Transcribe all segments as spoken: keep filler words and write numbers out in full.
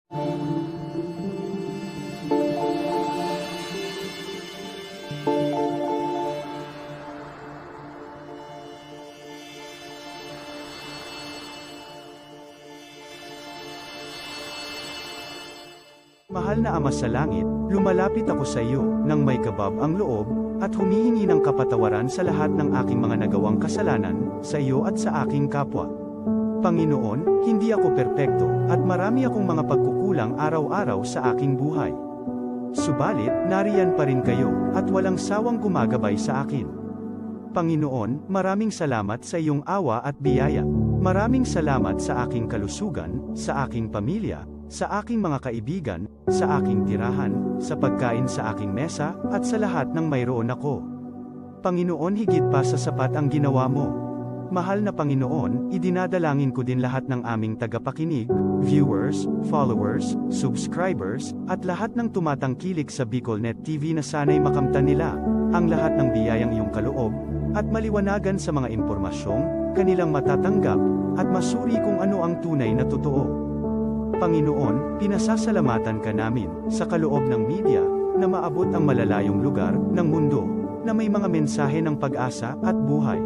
Mahal na Ama sa Langit, lumalapit ako sa iyo nang may kabab ang loob, at humihingi ng kapatawaran sa lahat ng aking mga nagawang kasalanan, sa iyo at sa aking kapwa. Panginoon, hindi ako perpekto, at marami akong mga pagkukulang araw-araw sa aking buhay. Subalit, nariyan pa rin kayo, at walang sawang gumagabay sa akin. Panginoon, maraming salamat sa iyong awa at biyaya. Maraming salamat sa aking kalusugan, sa aking pamilya, sa aking mga kaibigan, sa aking tirahan, sa pagkain sa aking mesa, at sa lahat ng mayroon ako. Panginoon, higit pa sa sapat ang ginawa mo. Mahal na Panginoon, idinadalangin ko din lahat ng aming tagapakinig, viewers, followers, subscribers, at lahat ng tumatangkilik sa BicolNet T V na sana'y makamtan nila ang lahat ng biyayang iyong kaloob at maliwanagan sa mga impormasyong kanilang matatanggap at masuri kung ano ang tunay na totoo. Panginoon, pinasasalamatan ka namin sa kaloob ng media na maabot ang malalayong lugar ng mundo na may mga mensahe ng pag-asa at buhay.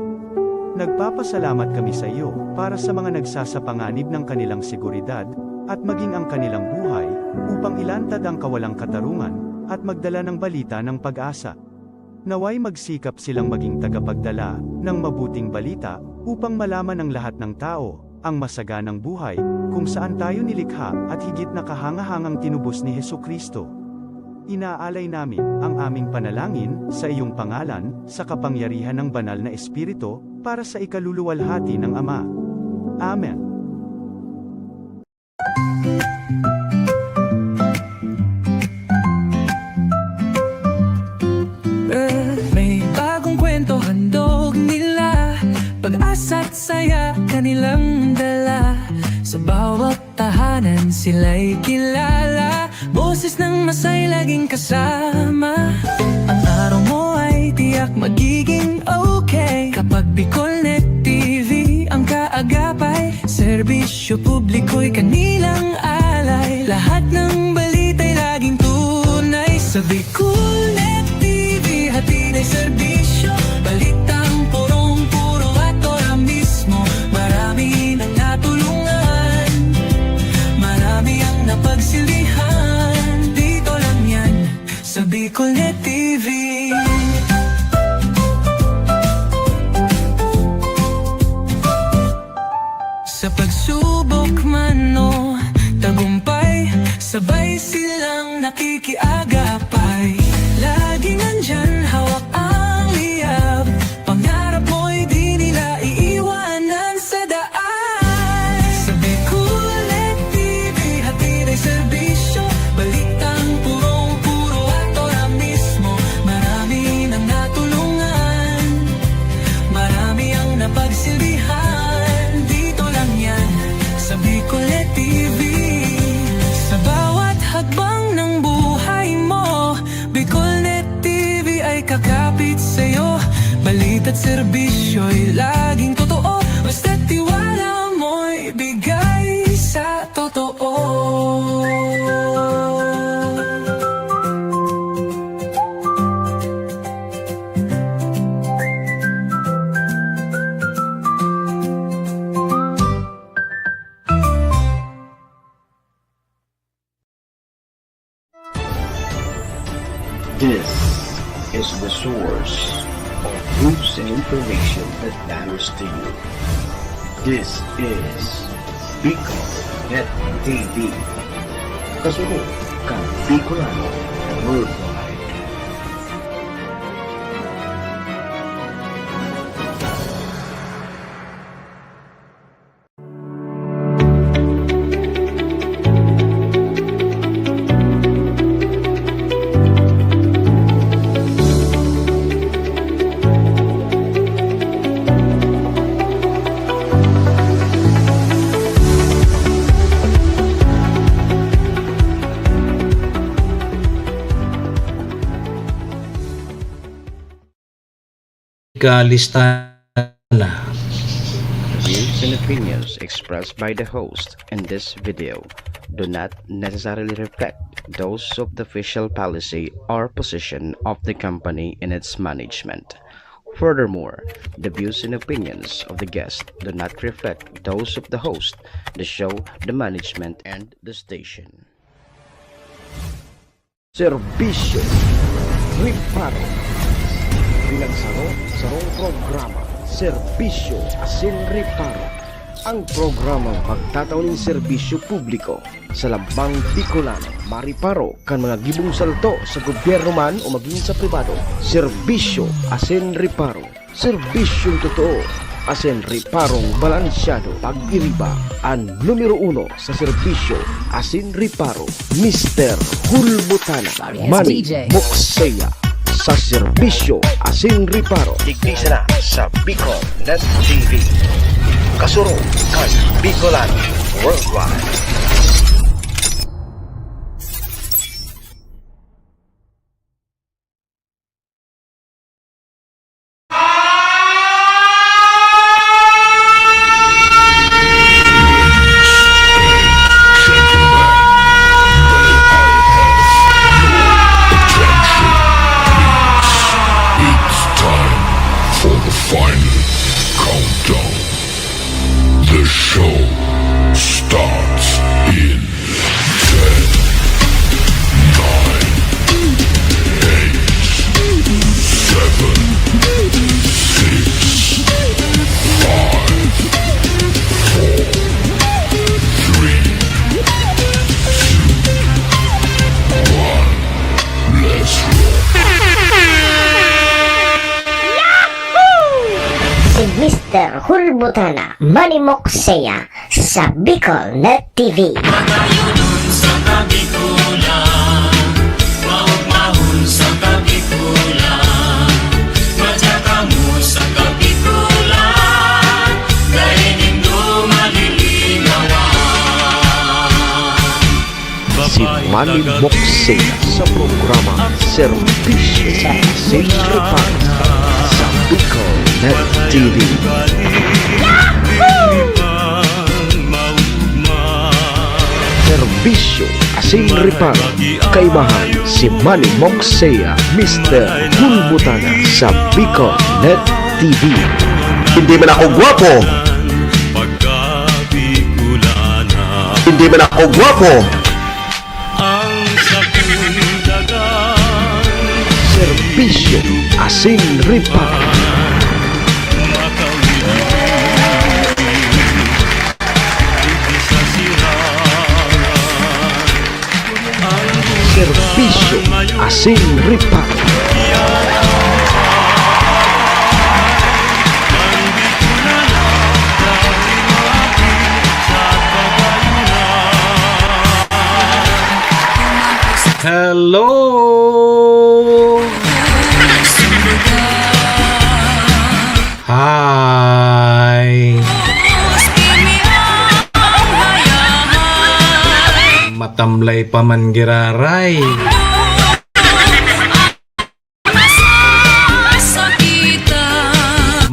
Nagpapasalamat kami sa iyo para sa mga nagsasapanganib ng kanilang seguridad at maging ang kanilang buhay upang ilantad ang kawalang katarungan at magdala ng balita ng pag-asa. Naway magsikap silang maging tagapagdala ng mabuting balita upang malaman ng lahat ng tao ang masaganang buhay kung saan tayo nilikha at higit na kahangahangang tinubos ni Jesu-Cristo. Inaalay namin ang aming panalangin sa iyong pangalan, sa kapangyarihan ng Banal na Espiritu, para sa ikaluluwalhati ng Ama. Amen. Eh, may bagong kwento handog nila, pag-asa't saya kanilang dala. Sa bawat tahanan sila'y kilala, boses ng masay laging kasama. Ang araw mo ay tiyak magiging okay kapag BicolNet T V ang kaagapay. Serbisyo publiko'y kanilang alay. Lahat ng balita'y laging tunay. Sa BicolNet T V, hatid ay serbisyo. Balitang purong-puro at ora mismo. Marami nang natulungan. Marami ang napagsilbihan. Dito lang yan, sa BicolNet T V. Sa pagsubok man o tagumpay, sabay silang nakikiagapay. Laging nandyan, hawak ang liyab. Pangarap mo'y di nila iiwanan sa daan. Sa BicolNet T V, hatid ay serbisyo. Balitang purong-puro at ora mismo. Marami nang natulungan. Marami ang napagsilbihan. Dito lang yan, sa BicolNet T V. Sa bawat hakbang ng buhay mo, BicolNet T V ay kakapit sa'yo. Balita't serbisyo'y laging totoo. Basta't tiwala mo'y bigay sa totoo. This is the source of news and information that matters to you. This is Bicol Net T V. Kasunod kan Bicolano Worldwide. Kalista na. Views and opinions expressed by the host in this video do not necessarily reflect those of the official policy or position of the company in its management. Furthermore, the views and opinions of the guest do not reflect those of the host, the show, the management, and the station. Serbisyo Reparo. Pinagsaro, sarong programa, Serbisyo asin Reparo. Ang programang magtatao nin serbisyo publiko sa lambang Bicolano, mariparo kan mga gibong salto sa gobyerno man o magin sa pribado. Serbisyo asin Reparo. Serbisyong totoo asin reparong balansyado. Pag-iriba an numero uno sa serbisyo asin reparo, Mister Hulbutana, Sorry, it's Manny D J. Moksea, sa serbisyo asin reparo. Digdi sana sa Bicol Net T V. Kasurog kan Bicolano Worldwide. It's time for the final countdown. The show starts in ten, nine, eight, seven, six, five, four, three, two, one. Let's roll. Si Mister Hulbutana, Manny Moksea, sa Bicol Net T V. Matayo dun sa Kabikulan, maugmahon sa Kabikulan, madya kamo sa Kabikulan, dai nindo malilingawan. Si Manny Moksea sa programa Serbisyo asin Reparo sa Bicol Net T V. Serbisyo asin Reparo, kaibahan si Manny Moksea, Mister Hulbutana sa Bicol Net T V. Hindi man ako gwapo. Hindi man ako gwapo. Serbisyo asin reparo. Serbisyo asin reparo. Hello! Hi! Matamlay pa man giraray.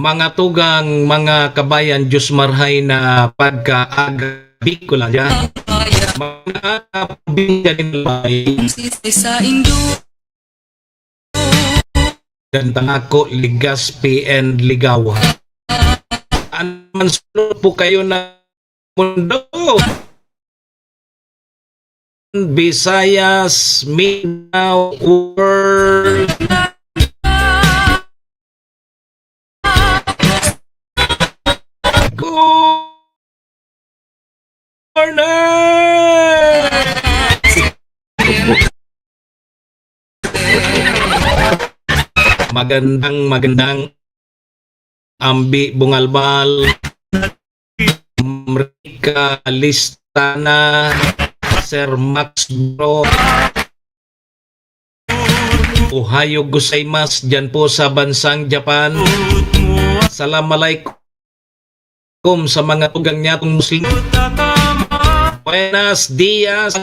Mga tugang, mga kabayan, Diyos marhay na pagkaaga, Bicolano. Mga probinsya nin Albay. Gandang ako, Legazpi and Ligao. Ano man sulod po kayo na mundo? Visayas, Mindanao, World. Corner! Magandang, magandang ambi, Bungalbal, Rica, Listana, Sir Max Bro. Ohayo gozaimasu diyan po sa bansang Japan. Salam alaikum sa mga tugang nyatong Muslim. Buenos dias.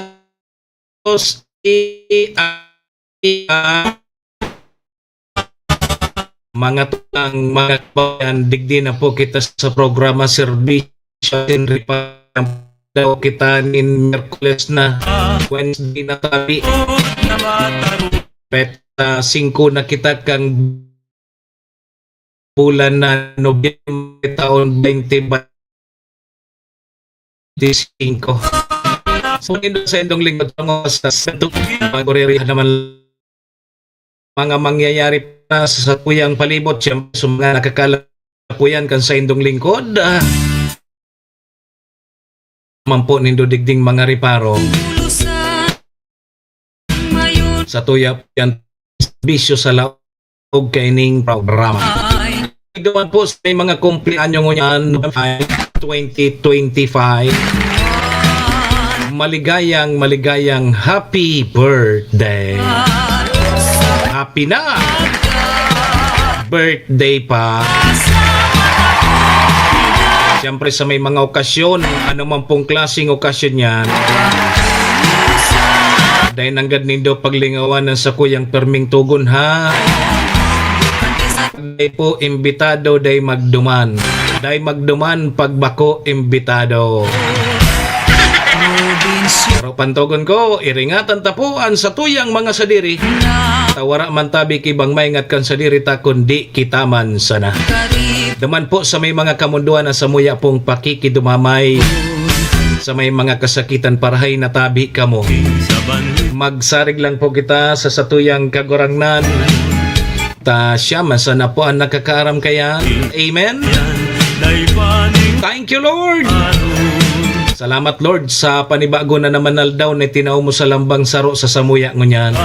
Mga tugang, mga kabayan, digdi na po kita sa programa Serbisyo asin Reparo. daw kita nin Miyerkules na, Wednesday na tabi. Petsa singko na kita kan bulan na Nobyembre taon twenty twenty-five. So, nindo sa indong lingkod, mga sa santo, pag-orerihan naman mga mangyayari pa sa satuyang palibot, siyempre, sa mga nakakalapuyan kan sa indong lingkod, ah, man po nindo digding mga reparo. Sa tuya po yan, bisyo sa laog kaining programa. Duman po sa may mga kumpleanyo ngunyan, twenty twenty-five. Maligayang, maligayang happy birthday. Happy na birthday pa. Siyempre, sa may mga okasyon, ano man pong klaseng okasyon yan, dai nanggad nindo paglingawan ang sakuyang perming tugon, ha? Dai po imbitado, dai magduman. Dai magduman pag bako imbitado. Pero pantogon ko, iringatan ta po an satuyang mga sadiri. Ta wara man tabi ki bang maingat kan sadiri ta, kundi kita man sana. Duman po sa may mga kamundoan na samuya pong pakikidumamay sa may mga kasakitan, parahay na tabi kamo. Magsarig lang po kita sa satuyang Kagurangnan. Ta siya man sana po ang nakakaaram kaya. Amen. Thank you, Lord. Salamat, Lord, sa panibago na naman aldaw na itinao mo sa lambang saro sa samuya ngunyan.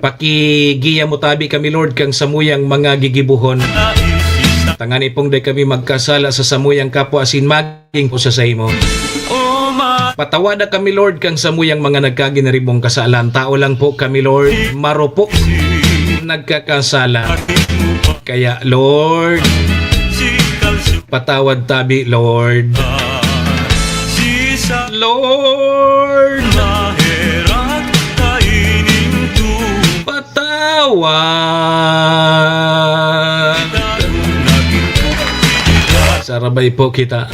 Pakigiya mo tabi kami, Lord, kang samuyang mga gigibohon. Tangani pong dai kami magkasala sa samuyang kapwa asin maging po sa saimo. Patawada kami, Lord, kang samuyang mga nagkaginaribong kasalan. Tao lang po kami, Lord. Maro po nagkakasala. Kaya, Lord, patawad tabi, Lord. Lord, patawad. Sarabay po kita.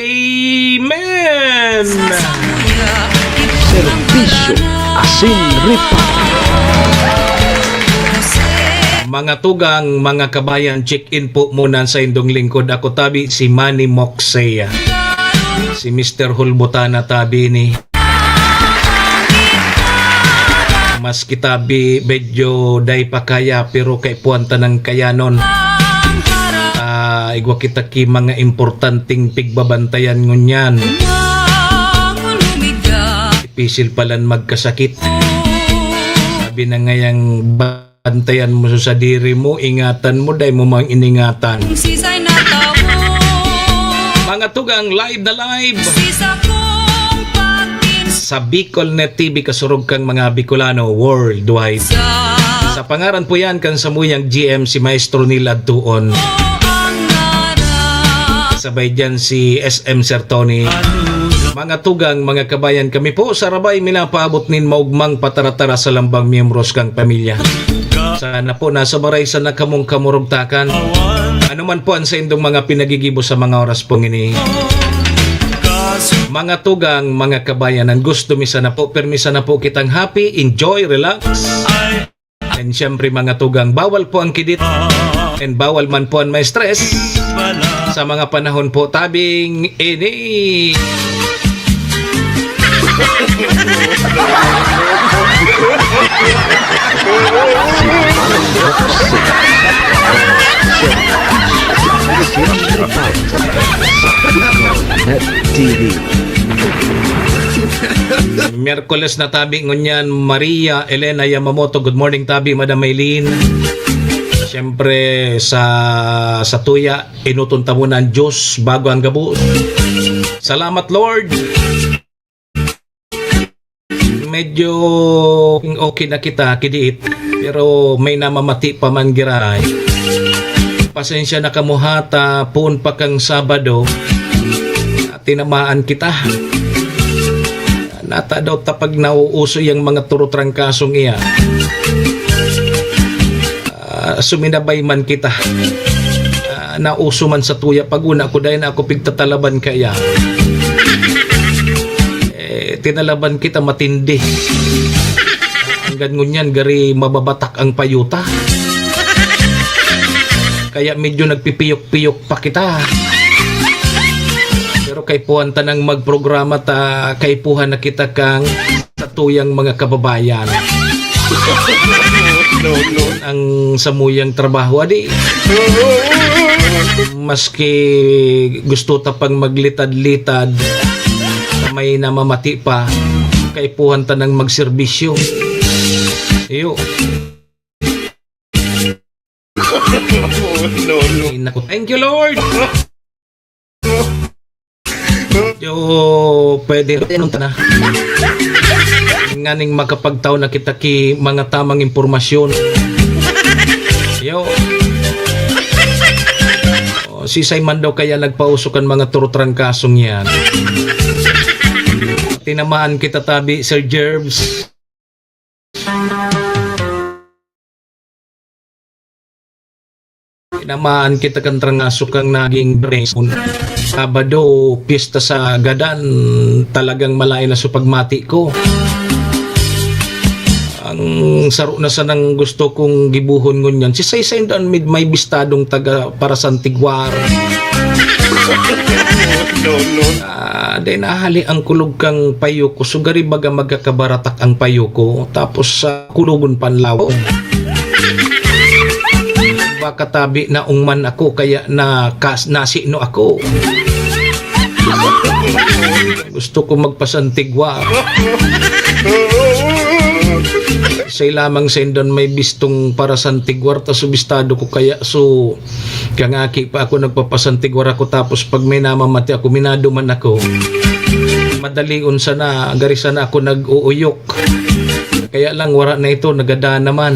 Amen. Serbisyo asin reparo. Mga tugang, mga kabayan, check-in po muna sa indong lingkod. Ako tabi si Manny Moxea. Si Mister Hulbutana tabi ni. Maski tabi medyo dai pa kaya, pero kaipuhan ta nang kayanon. Ah, igwa kita ki mga importanteng pigbabantayan ngunyan. Dipisil palan magkasakit. Sabi na ngayang bantayan mo sa sadiri mo, ingatan mo, dai mo mang iningatan. Mga tugang, live na live. Sa Bicolnet T V, kasurog kang mga Bicolano worldwide. Sa pangaran po yan, kan samuyang G M, si Maestro Neil Adtuon. Sabay dyan si S M Sir Tony. Mga tugang, mga kabayan, kami po sa Rabay minapaabot nin maugmang pataratara sa lambang miyembros kang pamilya. Sana po nasa baray sana kamong kamurugtakan. Ano man po ang saindong mga pinagigibo sa mga oras pong ini. Mga tugang, mga kabayan, ang gusto mi sana po, pirmi sana po kitang happy, enjoy, relax. And syempre, mga tugang, bawal po ang kidit. And bawal man po ang ma-stress. Sa mga panahon po, tabing ini. Net T V. Miyerkules na tabi ngunyan, Maria Elena Yamamoto. Good morning, tabi, Madam Maylene. Siyempre, sa, sa tuya, enoton ta muna ang Diyos bago ang gabos. Salamat, Lord. Medyo okay na kita, kidiit. Pero may namamati pa man giraray. Pasensya na kamo ha, ta poon pa kang Sabado, tinamaan kita. Nata daw ta pag nauuso yang mga turo trangkasong iya. Ah, suminabay man kita. Ah, nauso man sa tuya, pag una ko, dai na ako pigtatalaban kaya. Eh, tinalaban kita matindi. Hanggang ngunyan, gari mababatak ang payuta. Kaya medyo nagpipiyok-piyok pa kita. Pero kaipuhan tanang magprograma ta, kaipuhan na kita kang sa tuyang mga kababayan. No, no. Ang samuyang trabaho, adi. Maski gusto ta pang maglitad-litad, na may namamati pa, kaipuhan ta nang magserbisyo. Iyo. No, no. Ay, naku. Thank you, Lord. Yo, pwede rin ta na. Nganing makapagtao na kita ki mga tamang impormasyon. Yo. O, si Simon daw kaya nagpauso kan mga turutrangkasong yan. Tinamaan kita tabi, Sir Jerbs. Tinamaan kita kan trangaso kang naging Biyernes. Sabado, piyesta sa gadan, talagang malaen na sa pagmati ko. Ang saro na sanang gusto kong gibohon ngunyan, si Saysay Dan may, may bistadong taga para Santiguar. No, no. Ah, dai nahali ang kulog kang payo ko. So, gari baga magkakabaratak ang payo ko. Tapos, ah, kulogon panlaw. Baka tabi naong man ako, kaya na kas-, nasino ako. Gusto ko magpasantigwa. Say lamang sa indon may bistong para santigwar, ta subistado ko kaya so Kangaki pa ako, nagpapasantigwar ako, tapos pag may namamati ako, minaduman ako. Madalion sana, gari sana ako nag-uuyok. Kaya lang, wara na ito, nagada naman.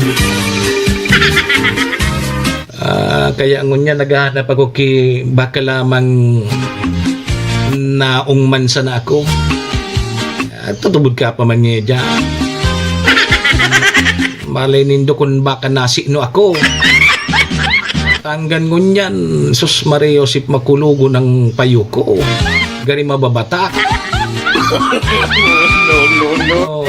Ah, kaya ngunyan, naghahanap ako ki baka lamang naong man sana ako. Ah, tutubod ka pa man niya dyan. Malay nindo kung baka nasino ako. Tanggan ngunyan, sus, Maria Josep, makulogon ang payo ko. Gari mababatak. No, no, no. Oh.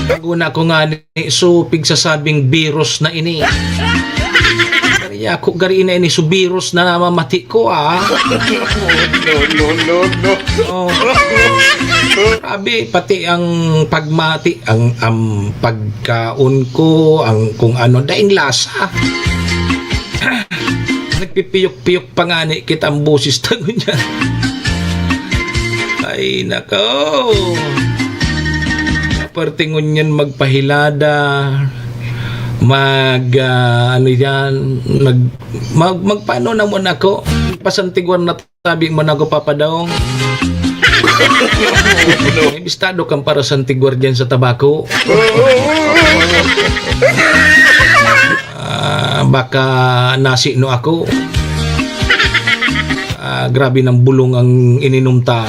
Pag una ko nga ni, so, pigsasabing virus na ini. Gari ako, gari na ini, so, virus na namamati ko, ah. No, no, no, no. Oh. Grabe, pati ang pagmati, ang, ang pagkaon ko, ang kung ano, daing lasa. Nagpipiyok-piyok pa ngani kita ang boses ta ngunyan. Ay, nako. Aparte ngunyan magpahilada, mag, ah, ano yan, mag, mag, magpaano naman ako? Pasantiguan na tabi mo na ako, Papa Dong. May bistado kang para santigwar dyan sa tabako. Ah, baka nasino ako. Ah, grabe ng bulong ang ininom ta.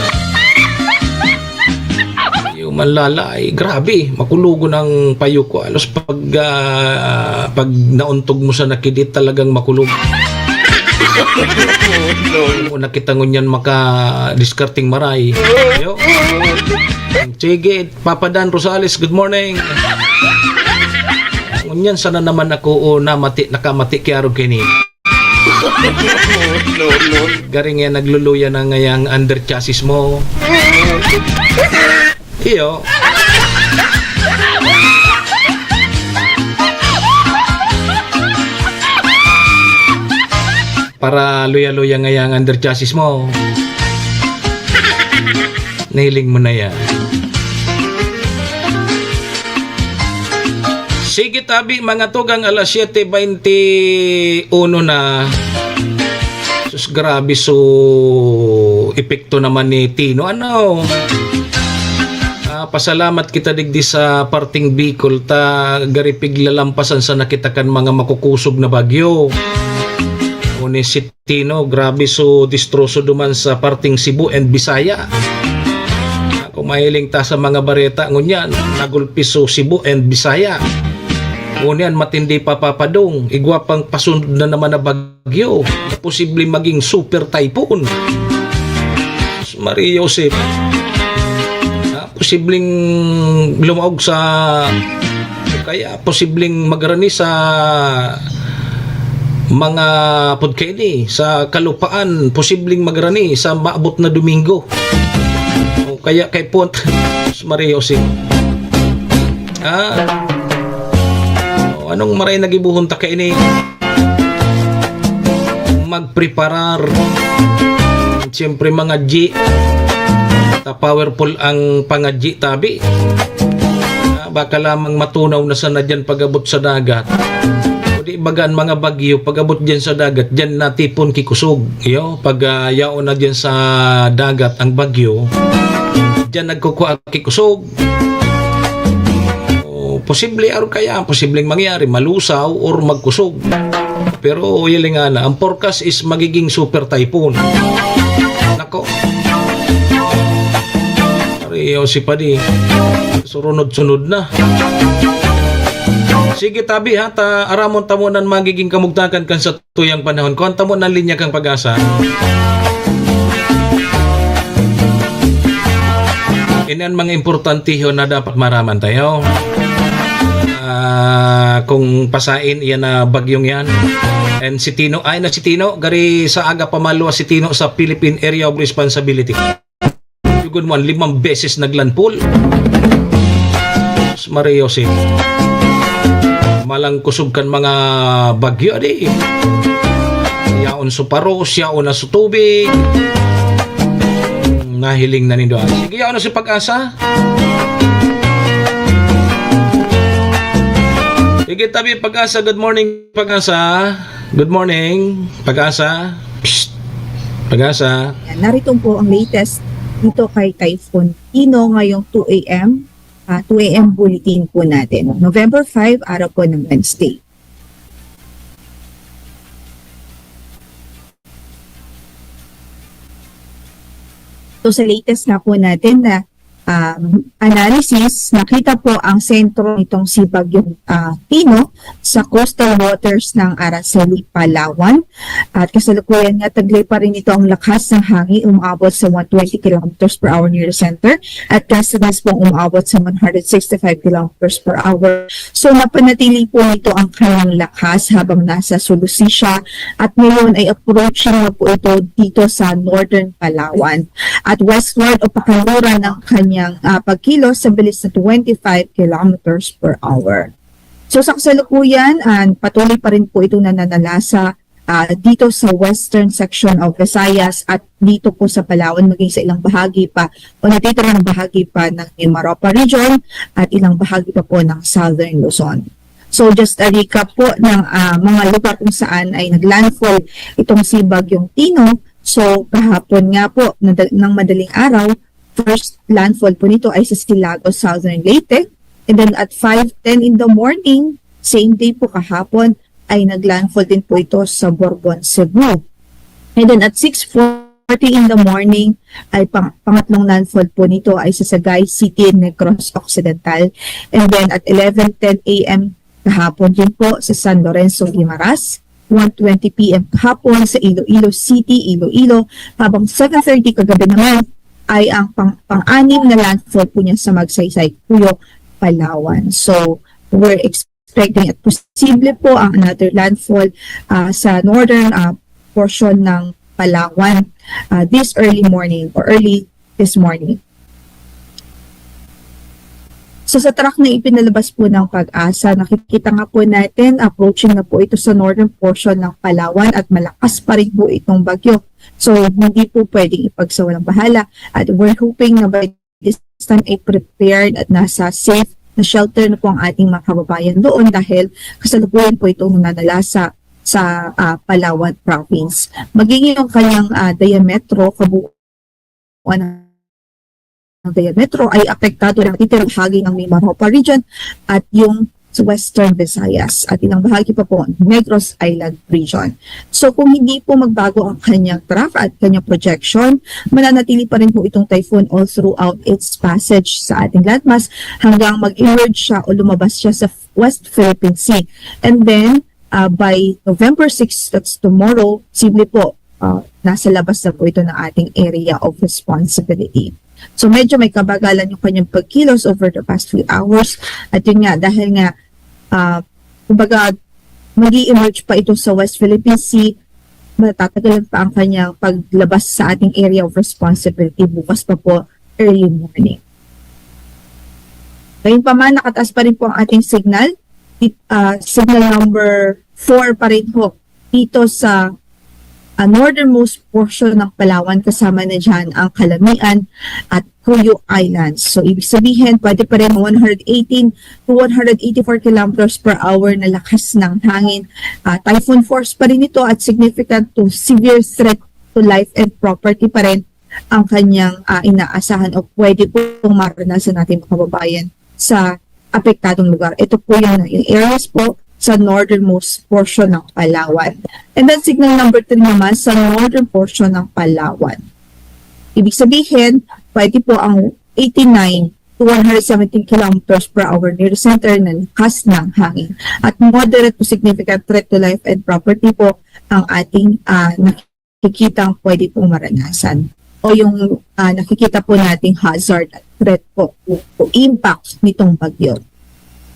Yung manlala, ay, grabe, makulogon ang payo ko. Alos pag, ah, pag nauntog mo sa nakidit, talagang makulog. No. Kung nakita ngunyan, maka-diskarting maray. Yo. Sige, Papa Dan Rosales, good morning. Ngunyan sana naman ako o namati, nakamati ki arog kini. No, no. Garing yan, nagluluya na ngayang under chassis mo. Iyo. Para luya-luya ngayang under chassis mo. Nahiling mo na yan. Sige, tabi, mga tugang, alas siyete baynte uno na. Sus, grabe, so epekto naman ni Tino. Ano? Ah, pasalamat kita digdi sa parting Bicol, ta gari piglalampasan sana kita kan mga makukusog na bagyo. O ni si Tino, grabe so distroso duman sa parting Cebu and Bisaya. Kung mahiling ta sa mga bareta ngunyan, nagulpi so Cebu and Bisaya. Ngunyan, matindi pa, Papa Dong. Igwa pang pasunod na naman na bagyo. Posibleng maging super typhoon. Maria Joseph. Ah, posibleng lumaog sa, kaya posibleng magrani sa mga pudkeni, sa kalupaan, posibleng magrani sa maabot na Domingo. O kaya kay Punt, Maria Joseph. Ah. O, anong maray na gibohon ta kaini? Magpreparar. Siyempre, mga G. Ta powerful ang pangadji tabi. Ah, baka lamang matunaw na sana diyan pag-abot sa dagat. O di baga an mga bagyo, pag-abot diyan sa dagat, diyan natipon ki kusog. Iyo, pag, ah, yaon na diyan sa dagat ang bagyo, diyan nagkukua ki kusog. O, posible, aro kaya, posibleng mangyari, malusaw or magkusog. Pero, hiling ana, ang forecast is magiging super typhoon. Nako. Ari, o si Padi. Surunod-sunod na. Sige, tabi ha, ta aramon ta mo nan magiging kamugtakan kan satuyang panahon. Kuha ta mo nan linya kan Pag-asa. Ini an mga importantihon na dapat maraman tayo. Ah, kung pasain, iyan na bagyong yan. And si Tino, ay na si Tino, gari sa aga pa maluwas si Tino sa Philippine Area of Responsibility. Sugod mo, an limang beses naglandfall. Maria Joseph. Malang kusog kan mga bagyo, adi. Yaon sa paros, yaon na sa tubig. Nahiling na nindo. Sige, yaon na si Pag-asa. Sige, tabi, Pag-asa. Good morning, Pag-asa. Good morning, Pag-asa. Psst. Pag-asa. Yan, narito po ang latest dito kay Typhoon Tino ngayong two a m, ah, two a m bulletin po natin. November five, araw po ng Wednesday. So sa latest na po natin na um, analysis, nakita po ang sentro nitong si Bagyong ah, Tino sa coastal waters ng Araceli, Palawan. At kasalukuyan nga, taglay pa rin ito ang lakas ng hangin, umaabot sa one twenty kilometers per hour near the center at gusts pong umaabot sa one hundred sixty-five kilometers per hour. So, napanatili po nito ang kanyang lakas habang nasa Sulu Sea siya at ngayon ay approaching na po ito dito sa northern Palawan. At westward o pakanluran ng kanyang ah, pagkilos sa bilis na twenty-five kilometers per hour. So sa kasalukuyan, ah, patuloy pa rin po itong nananalasa ah, dito sa western section of Visayas at dito po sa Palawan, maging sa ilang bahagi pa o natitirang bahagi pa ng Mimaropa region at ilang bahagi pa po ng Southern Luzon. So just a recap po ng ah, mga lugar kung saan ay naglandfall itong si Bagyong Tino. So kahapon nga po, nada- ng madaling araw, first landfall po nito ay sa Silago, Southern Leyte. And then at five ten in the morning, same day po kahapon, ay naglandfall din po ito sa Borbon, Cebu. And then at six forty in the morning, ay pang- pangatlong landfall po nito ay sa Sagay City, Negros Occidental. And then at eleven ten a m kahapon din po sa San Lorenzo, Guimaras. One twenty p m kahapon sa Iloilo City, Iloilo. Habang seven thirty kagabi naman ay ang pang- pang-anim na landfall po niya sa Magsaysay, Puyo, Palawan. So, we're expecting at posible po ang another landfall ah, sa northern ah, portion ng Palawan ah, this early morning or early this morning. So sa track na ipinalabas po ng Pag-asa, nakikita nga po natin, approaching na po ito sa northern portion ng Palawan at malakas pa rin po itong bagyo. So hindi po pwedeng ipagsawalang bahala at we're hoping na by this time ay prepared at nasa safe na shelter na po ang ating mga kababayan doon dahil kasalukuyan po itong nananalasa sa ah, Palawan province. Maging yung kanyang ah, diametro, kabuuan ng diametro ay apektado ng natitirang bahagi ng Mimaropa region at yung Western Visayas at ilang bahagi pa po Negros Island Region. So kung hindi po magbago ang kanyang track at kanyang projection, mananatili pa rin po itong typhoon all throughout its passage sa ating landmass hanggang mag-emerge siya o lumabas siya sa West Philippine Sea. And then, uh, by November six, that's tomorrow, simple po, uh, nasa labas na po ito ng ating area of responsibility. So medyo may kabagalan yung kanyang pagkilos over the past few hours. At yun nga, dahil nga, uh, kumbaga, mag emerge pa ito sa West Philippine Sea, matatagalan pa ang kanyang paglabas sa ating area of responsibility bukas pa po early morning. Gayun pa man, nakataas pa rin po ang ating signal. It, uh, signal number four pa rin ho dito sa uh, northernmost portion ng Palawan, kasama na dyan ang Calamian at Cuyo Islands. So, ibig sabihin, pwede pa rin one hundred eighteen to one hundred eighty-four kilometers per hour na lakas ng hangin. Uh, typhoon force pa rin ito at significant to severe threat to life and property pa rin ang kanyang uh, inaasahan o pwede pong maranasan natin mga kababayan sa apektadong lugar. Ito po yung, yung areas po sa northernmost portion ng Palawan. And then signal number three naman sa northern portion ng Palawan. Ibig sabihin, pwede po ang eighty-nine to one hundred seventeen kilometers per hour near the center na lakas ng hangin. At moderate to significant threat to life and property po ang ating uh, nakikitang pwede pong maranasan o yung uh, nakikita po nating hazard at threat po o impact nitong bagyo.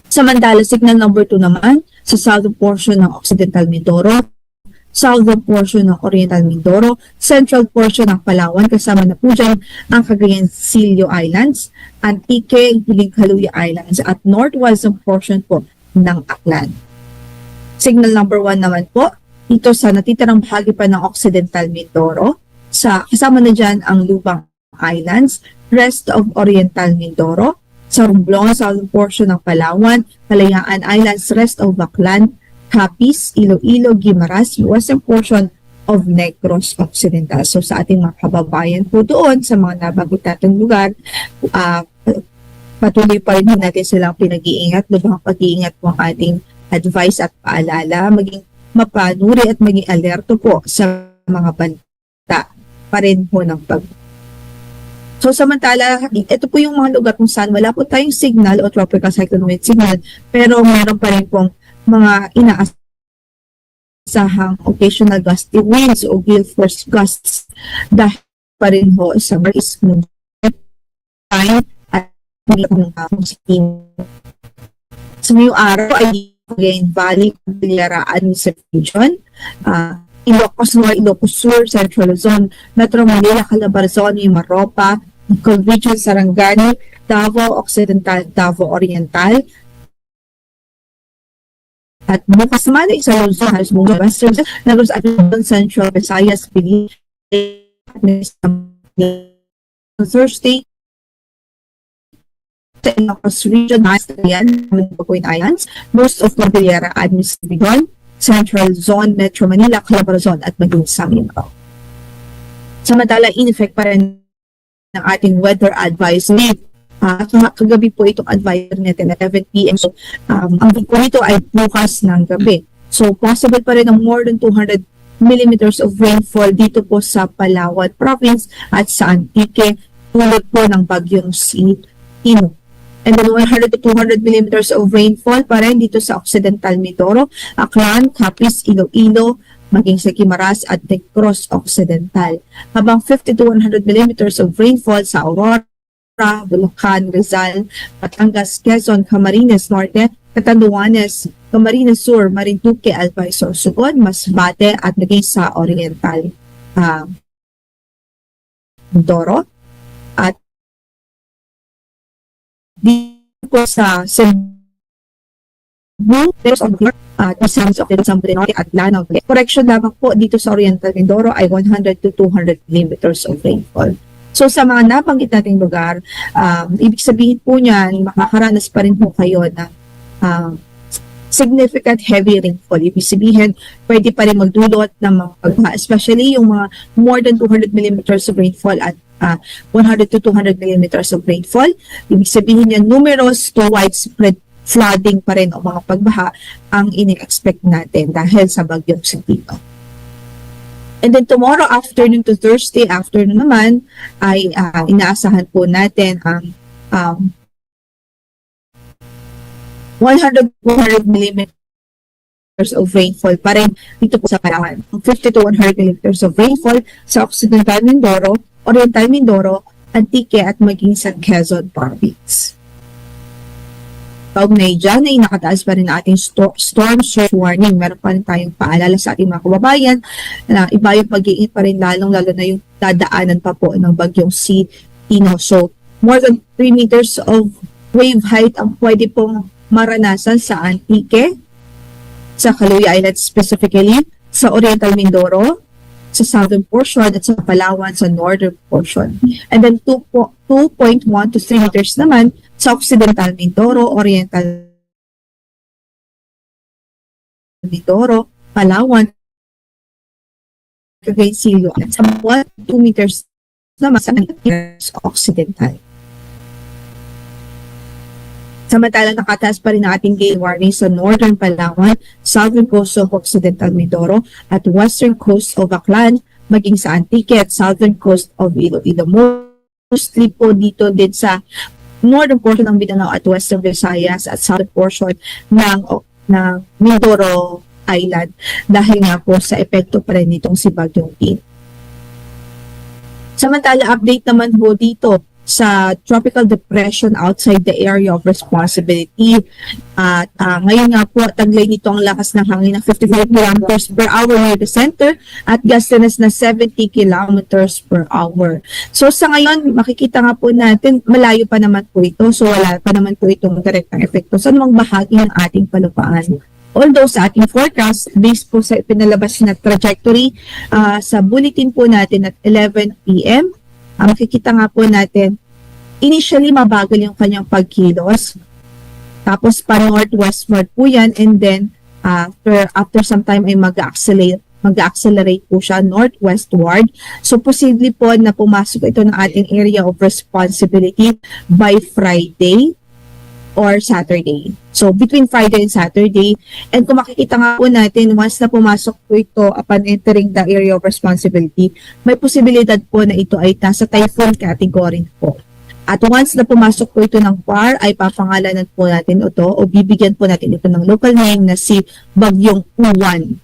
Samantala, signal number two naman, sa southern portion ng Occidental Mindoro, southern portion ng Oriental Mindoro, central portion ng Palawan, kasama na po dyan ang Cagayan Silio Islands, Antique, Hiling Kaluya Islands, at northwestern portion po ng Aklan. Signal number one naman po, dito sa natitirang bahagi pa ng Occidental Mindoro, sa, kasama na dyan ang Lubang Islands, rest of Oriental Mindoro, sa Romblon, southern portion ng Palawan, Kalayaan Islands, rest of Aklan, Capiz, Iloilo, Guimaras, western portion of Negros Occidental. So sa ating mga kababayan po doon, sa mga nabanggit nating lugar, uh, patuloy pa rin natin silang pinag-iingat, lubhang pag-iingat po ang ating advice at paalala, maging mapanuri at maging alerto po sa mga banta pa rin po ng pag- So samantala, ito po yung mga lugar kung saan wala po tayong signal o tropical cyclone wind signal, pero meron pa rin pong mga inaasahang occasional gusty winds o gale force gusts dahil pa rin ho sa Northeast Moon. Time at sa ngayong araw ay Cagayan Valley, Cordillera Administrative Region, uh, Ilocos Norte, Ilocos Sur, Central Luzon, Metro Manila, Calabarzon, Mimaropa, Bicol Region, Sarangani, Davao Occidental, Davao Oriental, at bukas naman ay sa Luzon, halos buong Western, Negros Oriental, Central Visayas, Pilipinas, Thursday, sa Ilocos Region, Master yan, Bagoy Islands, most of Cordillera Administrative Region, Central Zone, Metro Manila, Calabarzon, at maging sa Mindanao. Samantala, in effect pa rin ng ating weather advisory. Uh, kagabi po itong advisory natin at eleven p.m. So, um, ang po nito ay bukas ng gabi. So, possible pa rin ang more than two hundred millimeters of rainfall dito po sa Palawan Province at sa Antique, tulad po ng bagyong si Tino. And then one hundred to two hundred millimeters of rainfall pa rin dito sa Occidental Mindoro, Aklan, Capiz, Iloilo, maging sa Guimaras at Negros Occidental. Habang fifty to one hundred millimeters of rainfall sa Aurora, Bulacan, Rizal, Batangas, Quezon, Camarines Norte, Catanduanes, Camarines Sur, Marinduque, Albay, Sorsogon, Masbate at maging sa Oriental uh, Mindoro. At dito po sa Cebu, there's on uh, the Sam's of the Sambre Norte at Lanao. Correction lamang po, dito sa Oriental Mindoro ay one hundred to two hundred millimeters of rainfall. So sa mga nabanggit nating lugar, um, ibig sabihin po niyan, makakaranas pa rin po kayo ng uh, significant heavy rainfall. Ibig sabihin, pwede pa rin magdulot ng mga pagbaha, especially yung mga more than two hundred millimeters of rainfall at uh, one hundred to two hundred millimeters of rainfall. Ibig sabihin niya, numerous to widespread flooding pa rin o mga pagbaha ang ini-expect natin dahil sa Bagyong Santino. And then tomorrow afternoon to Thursday afternoon naman ay, ah, inaasahan po natin ang, um, one hundred, one hundred millimeters of rainfall pa rin dito po sa Palawan. Fifty to one hundred millimeters of rainfall sa Occidental Mindoro, Oriental Mindoro, Antique at maging sa Quezon Province. Kaugnay dyan ay nakataas pa rin ang ating sto-, storm surge warning. Meron pa rin tayong paalala sa ating mga kababayan na iba yung pag-iingat pa rin, lalong-lalo na yung dadaanan pa po ng Bagyong Santino. So, more than three meters of wave height ang pwede pong maranasan sa Antique, sa Caluya Island specifically, sa Oriental Mindoro, sa southern portion, at sa Palawan, sa northern portion. And then two po, two point one to three meters naman sa Occidental Mindoro, Oriental Mindoro, Palawan, Cagayan de Oro, at sa one to two meters naman sa Occidental. Samantala, nakataas pa rin ang ating gale warning sa Northern Palawan, Southern Coast of Occidental Mindoro, at Western Coast of Aklan, maging sa Antique at Southern Coast of Iloilo. Mostly po dito din sa northern portion ng Mindanao at Western Visayas at southern portion ng, ng Mindoro Island dahil nga po sa epekto pa rin nitong si Bagyong Tin. Samantala, update naman po dito sa tropical depression outside the area of responsibility. At, ah, ngayon nga po, taglay nito ang lakas ng hangin na fifty-five kilometers per hour near the center at gustiness na seventy kilometers per hour. So, sa ngayon, makikita nga po natin, malayo pa naman po ito. So, wala pa naman po itong direktang epekto sa anumang bahagi ng ating kalupaan. Although sa ating forecast, based po sa ipinalabas na trajectory, ah, sa bulletin po natin at eleven P M, ah, makikita nga po natin, initially mabagal yung kanyang pagkilos. Tapos pa northwestward po yan, and then, ah, after, after some time ay mag-accelerate, mag-accelerate po siya northwestward. So, posible po na pumasok ito ng ating area of responsibility by Friday or Saturday. So, between Friday and Saturday. And kung makikita nga po natin, once na pumasok po ito upon entering the area of responsibility, may posibilidad po na ito ay nasa typhoon category po. At once na pumasok po ito ng PAR, ay papangalanan po natin ito o bibigyan po natin ito ng local name na si Bagyong Uwan.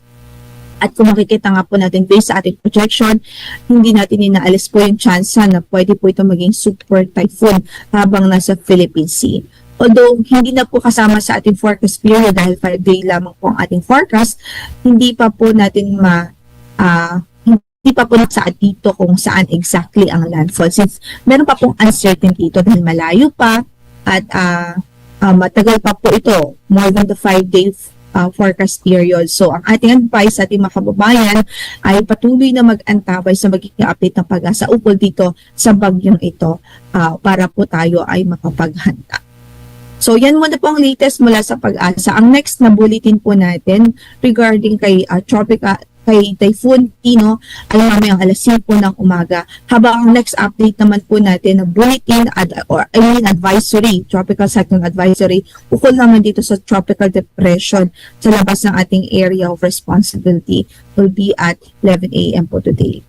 At kung makikita nga po natin, based sa ating projection, hindi natin inaalis po yung tsansa na pwede po ito maging super typhoon habang nasa Philippine Sea. Although hindi na po kasama sa ating forecast period dahil five day lamang po ang ating forecast, hindi pa po natin ma-, ah, hindi pa po nasa dito kung saan exactly ang landfall since meron pa pong uncertainty ito dahil malayo pa at, ah, ah, matagal pa po ito, more than the five day, ah, forecast period. So, ang ating advice sa ating mga kababayan ay patuloy na mag-antabay sa magiging update ng PAGASA ukol dito sa bagyong ito, ah, para po tayo ay makapaghanda. So, yan muna po ang latest mula sa PAGASA. Ang next na bulletin po natin regarding kay, ah, tropic, ah, kay Typhoon Tino ay mamayang alas singko ng umaga. Habang ang next update naman po natin na bulletin ad-, or I mean advisory, tropical cyclone advisory, ukol naman dito sa tropical depression sa labas ng ating area of responsibility will be at eleven A M po today.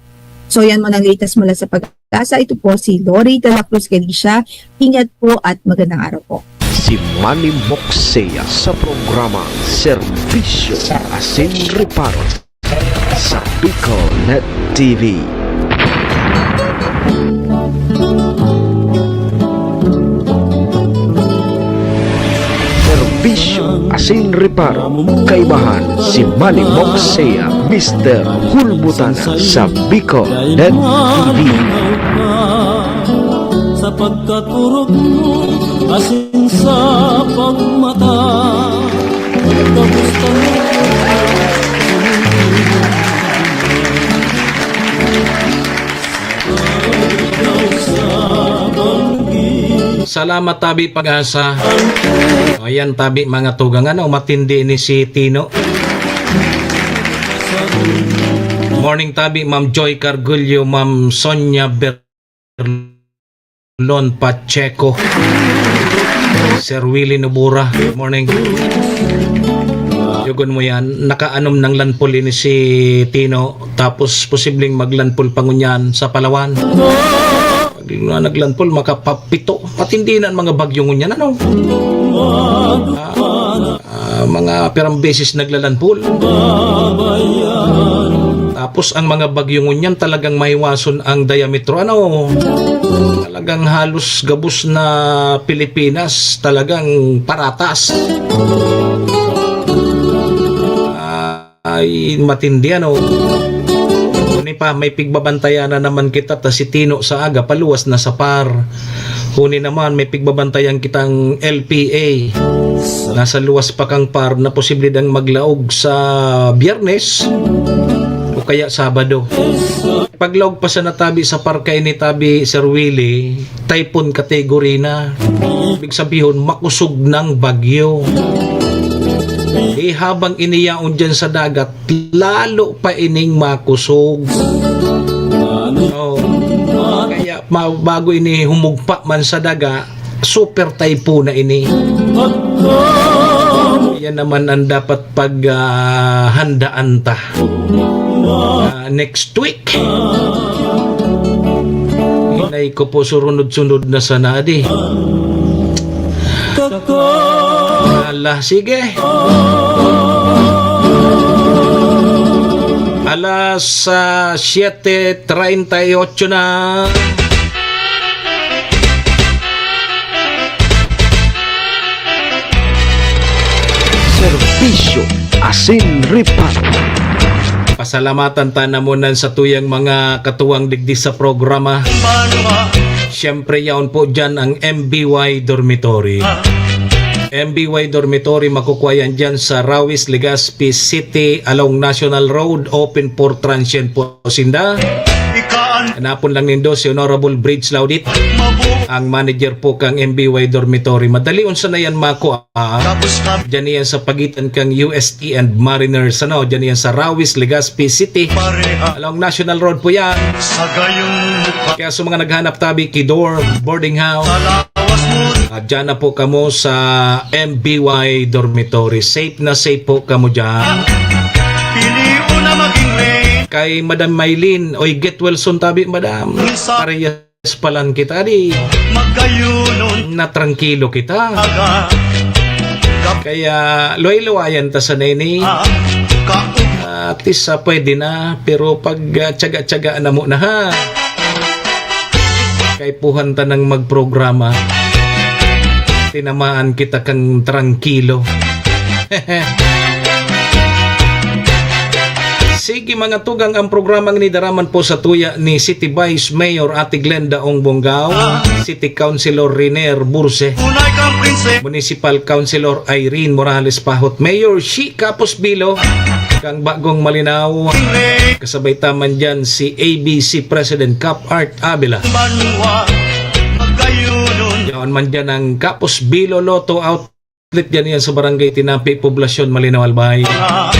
So yan muna ang latest mula sa PAGASA. Ito po si Lori de la Cruz Galicia. Ingat po at magandang araw po. Si Manny Moxea sa programa Serbisyo Asin Reparo sa Bicol Net T V. Serbisyo asin reparo, kaibahan si Manny Moxea, Mister Hulbutana sa Bicol Net T V. Sa pagkaturog mo, asin sa pagmata, kamusta mo? Salamat, tabi PAGASA. Ayan, tabi mga tugang, ano, matindi ni si Tino. Morning, tabi Ma'am Joy Cargullo, Ma'am Sonia Ber- Lon Pacheco. Sir Willie Nobura, good morning. Yugon mo yan, nakaanom ng Lanpol ini si Tino, tapos posibleng maglanpol pa ngunyan sa Palawan. Pag na naglanpol, makapapito. Matindi na ang mga bagyo ngunyan, ano? Ah, ah, mga pirang beses naglalanpol. Tapos ang mga bagyo ngunyan, talagang mahiwason ang diametro, ano? Talagang halos gabos na Pilipinas, talagang paratas. Ah, ay, matindi, ano? Huni pa, may pigbabantayan na naman kita ta si Tino sa aga, paluwas na sa par. Huni naman, may pigbabantayan kitang L P A. Nasa luwas pa kang par na posible dang maglaog sa Biyernes o kaya Sabado. Paglaog pa sa natabi sa par kaini, tabi, Sir Willie, typhoon category na. Ibig sabihon, makusog ng bagyo. Eh, habang iniyaon dyan sa dagat, lalo pa ining makusog. Oh. Kaya ma-, bago ini humugpa man sa daga, super typhoon na ini. Yan naman ang dapat pag, ah, handaan ta. Ah, next week. Hinay ko po, surunod-sunod na sana, adi. Ala, sige. Alas, ah, siete treinta y ocho na. Serbisyo asin reparo. Pasalamatan ta namunan sa tuyang mga katuwang digdi sa programa. Siyempre, yaon po dyan ang M B Y Dormitory. M B Y Dormitory, makukuha yan dyan sa Rawis, Legazpi City, along National Road, open for transient po sinda. Hanapon lang nindo si Honorable Bridge Laudit, ang manager po kang M B Y Dormitory. Madali unsa na yan makuha. Diyan yan sa pagitan kang U S T and Mariners, ano? Diyan yan sa Rawis, Legazpi City. Along National Road po yan. Kaya sa mga naghanap tabi, Kidor, boarding house. Ah, dyan na po kamo sa M B Y Dormitory. Safe na safe po kamo dyan. Kay Madam Maylin, oy, get well soon tabi, Madam. Parehas pa lang kita, di. Natrangkilo kita. Kaya luway-luwayan ta sa nini. At least, ah, pwede na. Pero pag, ah, tiyaga-tiyaga na muna, ha? Kaipuhan ta nang magprograma. Tinamaan kita kang trangkilo. Sige, mga tugang, ang programang ini daraman po sa tuya ni City Vice Mayor Ate Glenda Ong Bongao, City Councilor Riner Burse, Municipal Councilor Irene Morales Pahot, Mayor Shi Kapos Bilo, kang Bagong Malinao, kasabay ta man dyan si A B C President Cap Art Avila. Yaon man dyan ang Kapos Bilo Lotto Outlet dyan yan sa Barangay Tinapi, Poblacion Malinao, Albay.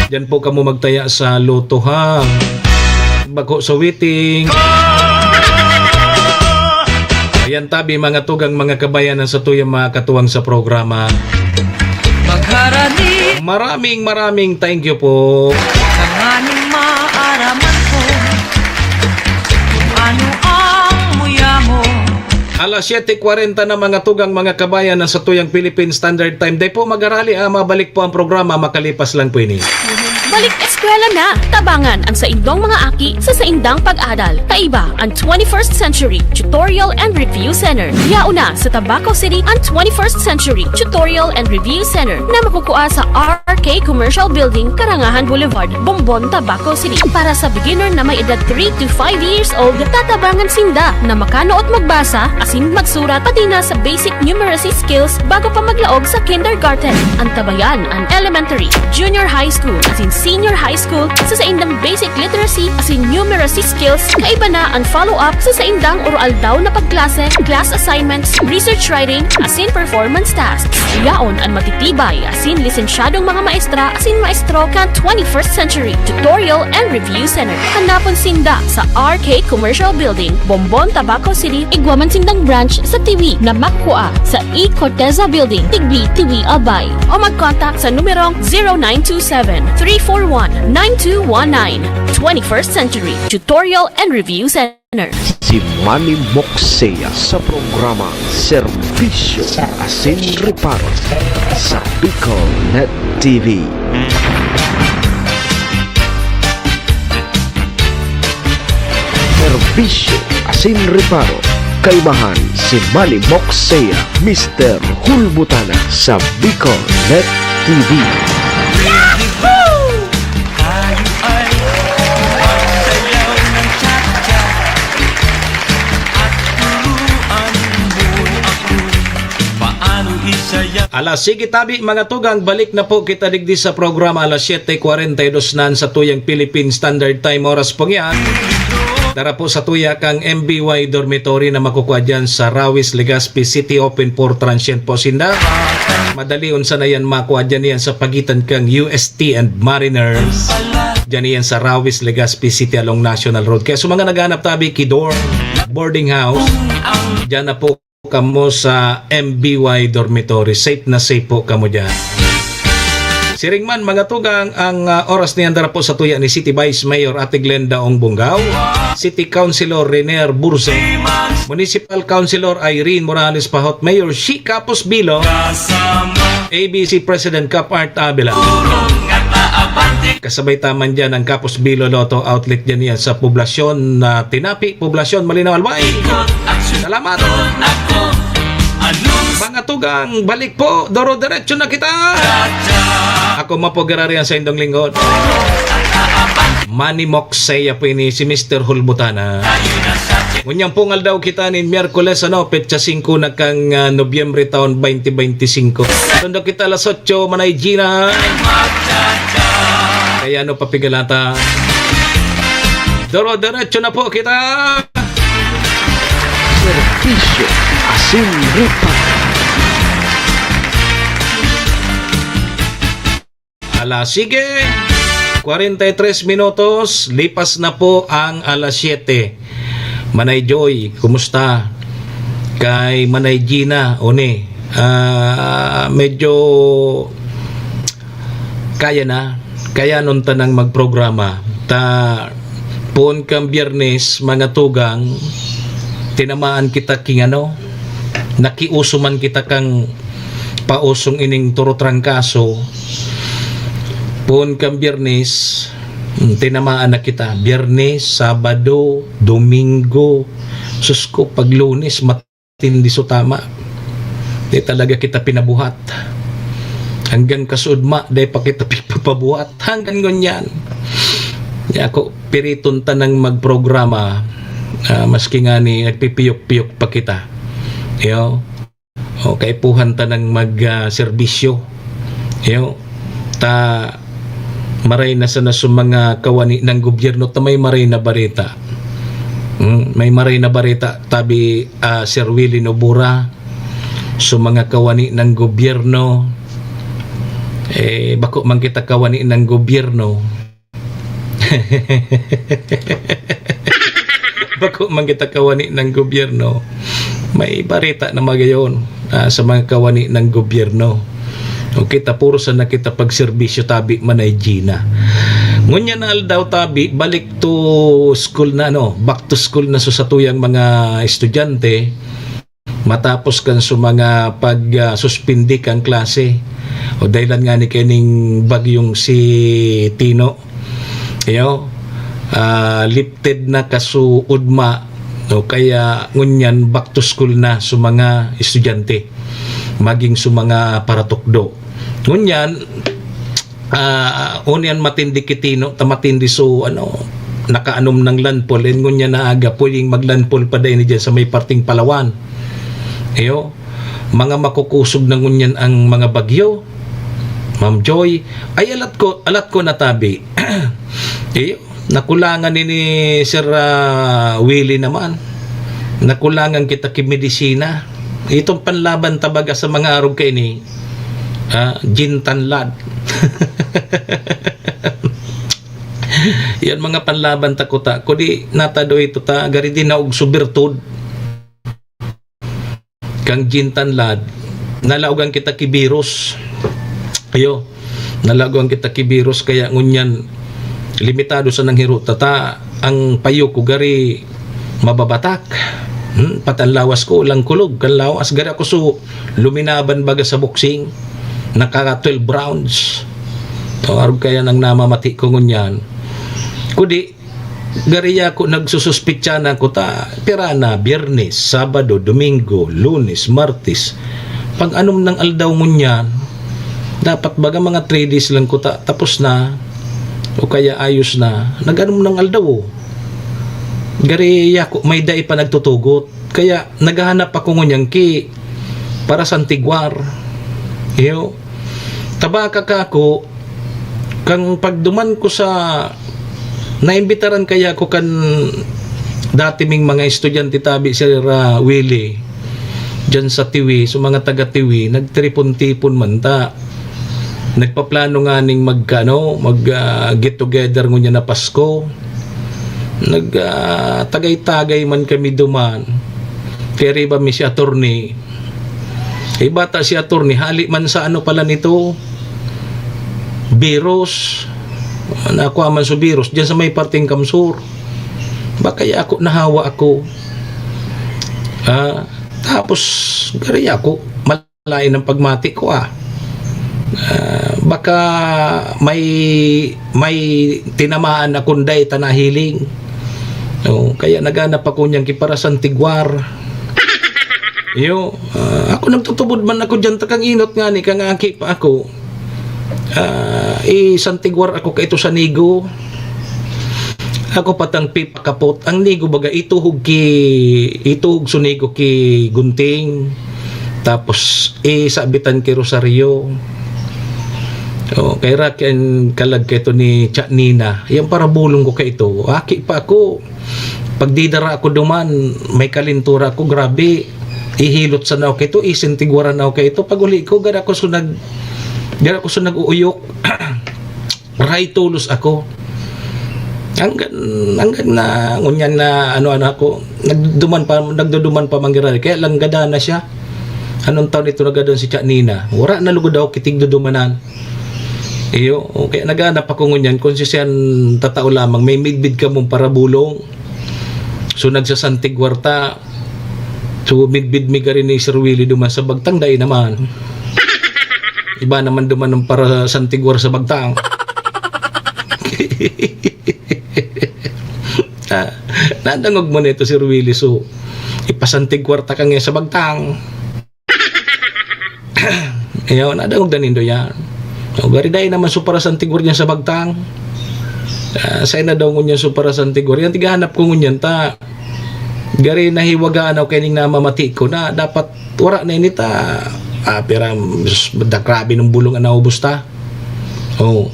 Dyan po kamo magtaya sa Lotto, ha. Bako sa waiting. Ayan tabi, mga tugang, mga kabayan, ang sa tuyang mga katuwang sa programa. Magharani. Maraming, maraming thank you po. Tanganing maaraman ko kung ano ang muya mo. Alas siyete kwarenta na, mga tugang, mga kabayan, na sa tuyang Philippine Standard Time. Dai po magarali, ah, mabalik po ang programa, makalipas lang po ini. Balik eskwela na! Tabangan ang saindong mga aki sa saindang pag-adal. Kaiba ang twenty-first Century Tutorial and Review Center. Yaon na sa Tabaco City ang twenty-first Century Tutorial and Review Center na makukua sa R K Commercial Building, Karangahan Boulevard, Bombon, Tabaco City. Para sa beginner na may edad three to five years old, tatabangan sinda na makanood magbasa asin magsurat, pati na sa basic numeracy skills bago pa maglaog sa kindergarten. Antabayan an elementary, junior high school, asin senior high school, sa saindang basic literacy asin numeracy skills, kaiba na an follow-up sa saindang oro-aldaw na pagklase, class assignments, research writing, asin performance tasks. Yaon an matitibay asin lisensyadong mga maestra asin maestro kan twenty-first Century Tutorial and Review Center. Hanapon sinda sa R K Commercial Building, Bombon, Tabaco City, igwa man sindang branch sa Tiwi na makua sa E Corteza Building, Tigbi, Tiwi, Albay. O mag-contact sa numerong zero nine two seven, three four one, nine two one nine. Twenty-first Century Tutorial and Review Center. Si Manny Moksea sa programa Serbisyo asin Reparo sa Bicol Net T V. Serbisyo asin Reparo, kaibahan si Manny Moksea, Mister Hulbutana sa Bicol Net T V. Tayo ay magsayaw ng cha-cha at turuan mo ako paano isayaw. Ala, sige tabi, mga tugang, balik na po kita digdi sa programa. Alas siyete kwarenta y dos na an satuyang Philippine Standard Time, oras pong yan. Dara po sa tuya kang M B Y Dormitory na makukua dyan sa Rawis, Legazpi City, open for transient po sinda. Madali unsa na yan makua dyan yan sa pagitan kang U S T and Mariners. Dyan yan sa Rawis, Legazpi City along National Road. Kaya sa mga naghahanap tabi, ki dorm, boarding house, dyan na po kamo sa M B Y Dormitory. Safe na safe po kamo dyan. Siring man, mga tugang, ang, ah, oras niyan dara po sa tuya ni City Vice Mayor Ate Glenda Ong Bungao, City Councilor Renier Burse, Municipal Councilor Irene Morales Pahot, Mayor Shi Capos Bilo, A B C President Cap Art Abela. Kasabay ta man dyan ang Capos Bilo Lotto Outlet dyan yan sa poblasyon na Tinapi, poblasyon Malinao, Albay. Salamat. Mga tugang, balik po. Doro-diretso na kita. Ako man po giraray an saindong lingkod, Manny Moksea po ini, si Mister Hulbutana. Ngunyan pong aldaw kita nin Miyerkules, ano, petsa singko na kang, ah, Nobyembre taon twenty twenty-five. Tondo kita alas otso, Manay Gina. Kaya ano pa pigalata? Doro-diretso na po kita. Serbisyo asin Reparo. Ala, sige. Kwarenta y tres minutos, lipas na po ang alas siyete. Manay Joy, kumusta? Kay Manay Gina, oni? Ah, medyo kaya na. Kaya nun tanang magprograma. Ta, poon kang Biyernes, mga tugang, tinamaan kita king ano, nakiuso man kita kang pausong ining turo trangkaso. Poon kang Biyernes, hmm, tinamaan na kita. Biyernes, Sabado, Domingo. Sus ko, pag Lunes, matindi so tama. Di talaga kita pinabuhat. Hanggang kasuodma, di pa kita pipapabuhat. Hanggang ngunyan. Di ako, piriton tanang magprograma, ah, maski ngani nagpipiyok-piyok pa kita. Iyo. O, kaipuhan tanang mag, ah, serbisyo. Iyo. Ta, maray na sana sa mga kawani ng gobyerno, ta may maray na bareta. Hmm, may maray na bareta, tabi, ah, Sir Willy Nobura, sa mga kawani ng gobyerno. Eh, bako man kita kawani ng gobyerno. Bako man kita kawani ng gobyerno. May bareta na magayon, ah, sa mga kawani ng gobyerno. O kita, puro sana kita pagserbisyo, tabi, Manay Gina. Ngunyan na aldaw, tabi, balik to school na, ano, back to school na so satuyang mga estudyante. Matapos kan sa mga pag, ah, suspindi kan klase. O dahilan nga ni kaining bagyong si Tino. Iyo, ah, lifted na kasuodma, no? Kaya ngunyan back to school na sa mga estudyante, maging sa mga paratukdo. Ngunyan, ah, ngunyan matindi ki Tino, ta matindi so, ano, nakaanom ng landfall, and ngunyan na aga, pwedeng maglandfall pa din dyan sa may parting Palawan. Iyo, mga makukusog na ngunyan ang mga bagyo. Ma'am Joy, ay alat ko, alat ko natabi. Iyo, nakulangan ni, ni Sir, ah, Willie naman. Nakulangan kita ki medisina. Itong panlaban tabaga sa mga arog kaini, ah, gintanlad. Yan mga panlaban ta kuta. Kudi natado ito ta, gari din na og subirtud. Kang gintanlad, nalaogan kita ki virus. Ayo, nalaogan kita ki virus, kaya ngunyan limitado sa nanghiro tata ang payo ko gari mababatak. Hmm, pati ang lawas ko, langkulog kan lawas. Gari ako so luminaban baga sa boxing. Nakaka twelve rounds. O, arog kaya nang namamati ko ngunyan. Kudi, gari ako nagsususpitsa na ko ta, pira na, Biyernes, Sabado, Domingo, Lunes, Martes. Pag anom ng aldaw ngunyan, dapat baga mga three days lang ko ta, tapos na, o kaya ayos na. Nag-anom ng aldaw, oh. Gari ako, may dai pa nagtutugot. Kaya naghahanap ako ngunyan ki para Santigwar. Iyo. Tabaka ka ako, kang pagduman ko sa, naimbitaran kaya ako kan dati ming mga estudyante tabi, Sir, ah, Willie, dyan sa Tiwi, sa mga taga Tiwi, nagtiripon-tipon man ta. Nagpaplano nga ning mag, ano, mag, ah, get together ngunyan na Pasko. Nag, ah, tagay-tagay man kami duman. Kaya riba mi si attorney. Iba ta si attorney, hali man sa ano pala nito, virus. Nakuha man sa virus, dyan sa may parting Kamsur. Baka ya ako, nahawa ako. Ah, tapos, gari ako, malain ang pagmati ko, ah. Ah, baka may, may tinamaan akong dai ta nahiling. Oh, kaya naghanap ako niyang kipara Santigwar. Iyo, ah, ako nagtutubod man ako dyan, takang inot nga ni, kang aki pa ako. Ah, i-Santigwar ako kaito sa Nigo. Ako patang pipakapot. Ang Nigo baga, ituhog ki, ituhog sunigo ki gunting. Tapos, isabitan ki rosaryo. Oh, kay Rocky ang kalag kaito ni Cha Nina. Yung parabulong ko kaito. Aki pa ako. Pagdidara ako duman, may kalintura ako, grabe. Ihilot sa nao kaito, isintigwaran nao kaito. Pag uli ko, gara ko sunag, gara ko sunag uuyok. Ray tulos ako. Hanggang, hanggang na, ngunyan na, ano, ano ako, nagduman pa, nagduduman pa manggirari. Kaya lang gada na siya. Anong taon ito nagadan si Cha Nina? Wala na lugod ako kitigdudumanan. Iyo, o kaya naghanap ako ngunyan kung si siyan tatao lamang, may midbid ka mong parabulong. So, nagsasantigwarta. So, midbid mi gari ni Sir Willie duman sa bagtang, dai naman. Iba naman duman ang para santigwar sa bagtang. Ah, nadangog mo na ito, Sir Willie. So, ipasantigwarta ka ngayon sa bagtang. Iyo, nadangog na nindo yan. O, gari dai naman so para santigwar niya sa bagtang. Ah, sa'yo na daw ngunyan so para santigwar. Yan, tigahanap ko ngunyan ta. Gari nahiwagaan ako kaining namamati ko na dapat wara na ini ta. Ah, pira, da, grabe nung bulong ang naubos ta. Oh.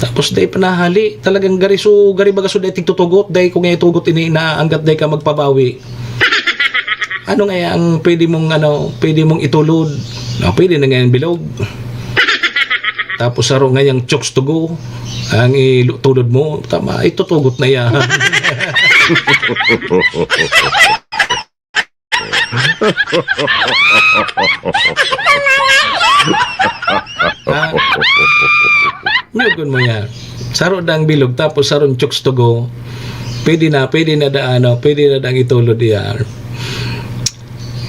Tapos dai pa nahali, talagang gari so, gari baga so dai tigtutugot, dai ko nga itugot ini na anggat dai ka magpabawi. Ano nga ang pwede mong, ano, pwede mong itulod? No, pwede na nga yung bilog. Tapos saro nga yung chooks to go, ang itulod mo, tama, itutugot na yan. Ha? Nyugon mo yan. Saro dang bilog, tapos sarong chooks to go. Pwede na, pwede na da, ano, pwede na dang itulod yan.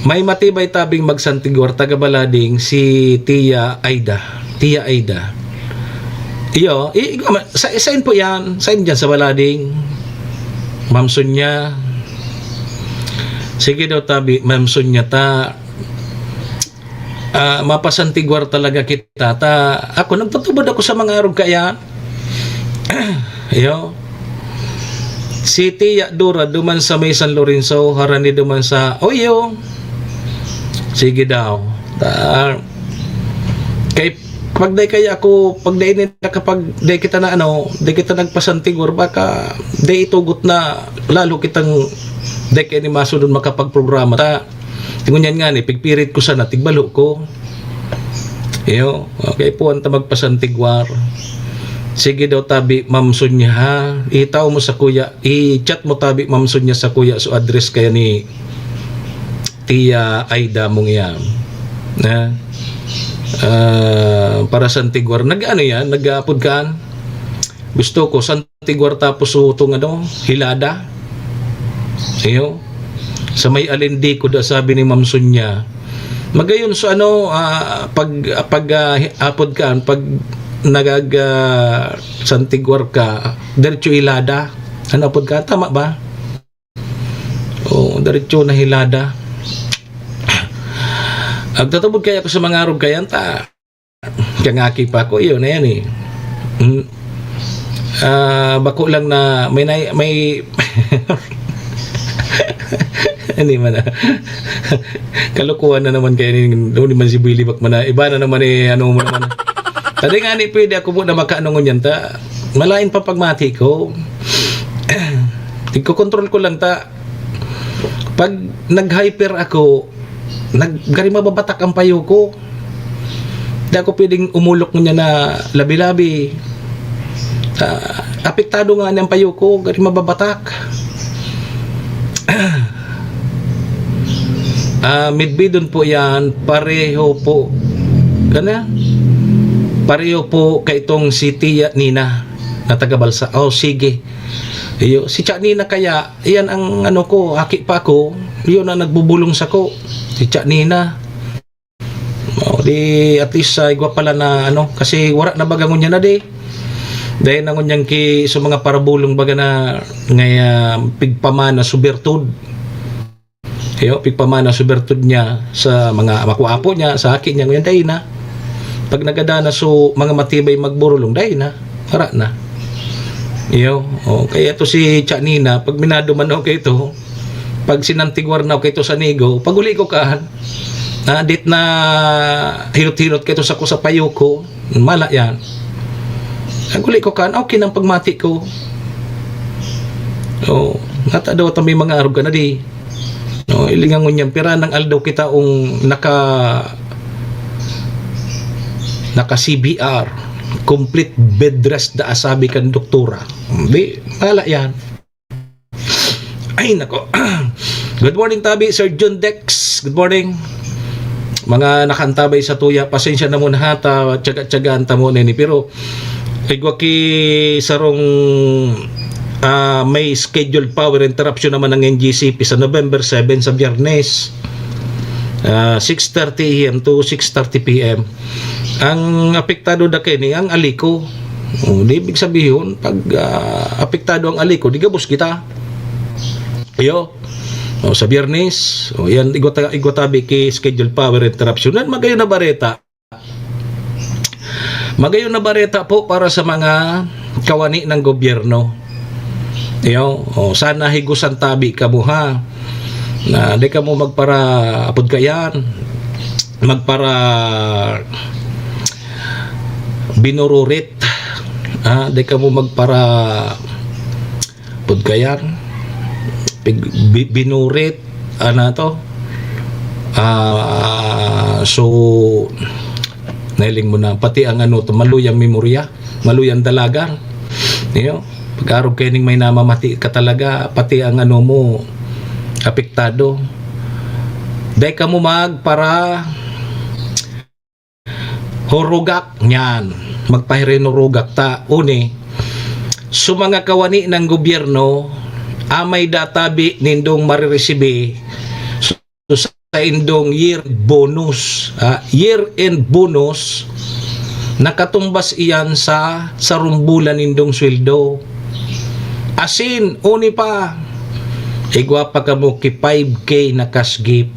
May matibay tabing magsantigwar, taga Balading, si Tia Aida. Tia Aida. Iyo, i, i, sa, sain po yan? Sain dyan sa Balading? Ma'am Sonia. Sige daw tabi, Ma'am Sonia, ta, ah, mapasantigwar talaga kita. Ta, ako, nagtutubod ako sa mga arog kaya. Iyo. Si Tia Dora duman sa may San Lorenzo, harani duman sa Oyo. Sige daw. Ta, kay Pag dai kaya ako, pag dai ni nakapag, dai kita na ano, dai kita nagpasantigwar, baka dai itugot na lalo kitang dai kaya ni masunod makapagprograma ta. Ngunyan nga ni, pigpirit ko sana, tigbalo ko. Iyo, okay po, anta magpasantigwar. Sige daw tabi, Ma'am Sonia, ha? Itaw mo sa kuya, i-chat mo tabi, Ma'am Sonia, sa kuya, so address kaya ni Tia Aida mong iyan. Na? Ah, para santigwar. Nag-ano yan? Nag-aapod kaan? Gusto ko, santigwar tapos utong ano, hilada. Iyo. Sa may alindi ko da, sabi ni Ma'am Sonia. Magayon sa ano, ah, pag, pag, ah, apod ka, pag nagag, ah, santigwar ka, diretso hilada. Ano apod ka? Tama ba? O, diretso na hilada. Agtatubod kaya ko sa mga arog kayan, ta. Kangaki pa ko, yun na yan eh. Hmm. Ah, bako lang na may, na, may, hindi man na. Kalokohan na naman kaya ni, doon naman si Billy Bak man na. Iba na naman eh, ano mo naman. Tadi nga ni, pwede ako po na makaano ngunyan ta. Malain pa pagmati ko. Tigko-control ko lang ta. Pag nag-hyper ako, nag-, gari mababatak ang payo ko. Di ako pwedeng umulok niya na labi-labi. Ah, apektado nga ang payo ko, gari mababatak. Ah, midbidon po yan, pareho po. Kana? Pareho po kaitong si Tia Nina na taga Balsa. Oh, sige. Iyo, si Tia Nina kaya, iyan ang ano ko, aki pa ako, iyon ang nagbubulong sako. Si Tia Nina. O, di, at least, ah, igwa pala na, ano, kasi wara na baga ngunyan na di. Dahil na ngunyan ki, so mga parabulong baga na, ngaya, pigpamana, so bertud. Iyo, pigpamana, so bertud niya sa mga makwapo niya, sa aki niya, ngunyan dai na. Pag nagada na, so, mga matibay magburulong, dai na. Wara na. Iyo, o, kaya to si Tia Nina, pag minado man ako ito, pag sinantigwar na ako ito sa nigo, pag uli ko kaan, na dit na hilot-hilot ka ito sa ko sa payo ko, mala yan. Pag uli ko kaan, okay nang pagmati ko. O, nata daw ta may mga arog ka na di. No, ilingangon niyan, pira nang aldaw kita ong naka, naka C B R, complete bed rest da asabi kan doktora. Di, mala yan. Ay, nako. Good morning, tabi, Sir Jun Dex. Good morning. Mga nakantabay sa tuya, pasensya na muna ha, ta, tiyaga-tiyagaan ta muna ini. Pero, igwa ki sarong, ah, may scheduled power interruption naman ng N G C P sa November seven, sa Biyernes. Ah, six thirty A M to six thirty P M. Ang apektado da kini, ang Alico. O, di ibig sabihin, pag, ah, apektado ang Alico, di gabos kita. Iyo. O, sa Biyernes, o, yan, igwa ta-, igwa tabi ki scheduled power interruption. Yan, magayon na bareta. Magayon na bareta po para sa mga kawani ng gobyerno. Iyo, o, sana higusan tabi kamo, ha. Na di kamo magpara-, apod kayan, magpara-, binururit. Ah, di kamo magpara-, apod kayan, pig-, bi-, binurit, ano to? Ah, so, nailing mo na, pati ang ano to, maluyang memorya, maluyang dalagan. Iyo, pag-arog kayo ning may namamati ka talaga, pati ang ano mo, apektado. Dai kamo magpara-, hurugak niyan. Magpahirinurugak ta, uni. So, mga kawani ng gobyerno, amay databi nindong mariresibi, so, sa indong year bonus, ah, year-end bonus, nakatumbas iyan sa sarong bulan nindong sweldo. Asin, uni pa, igwa pa kamo ki five K na cash gift.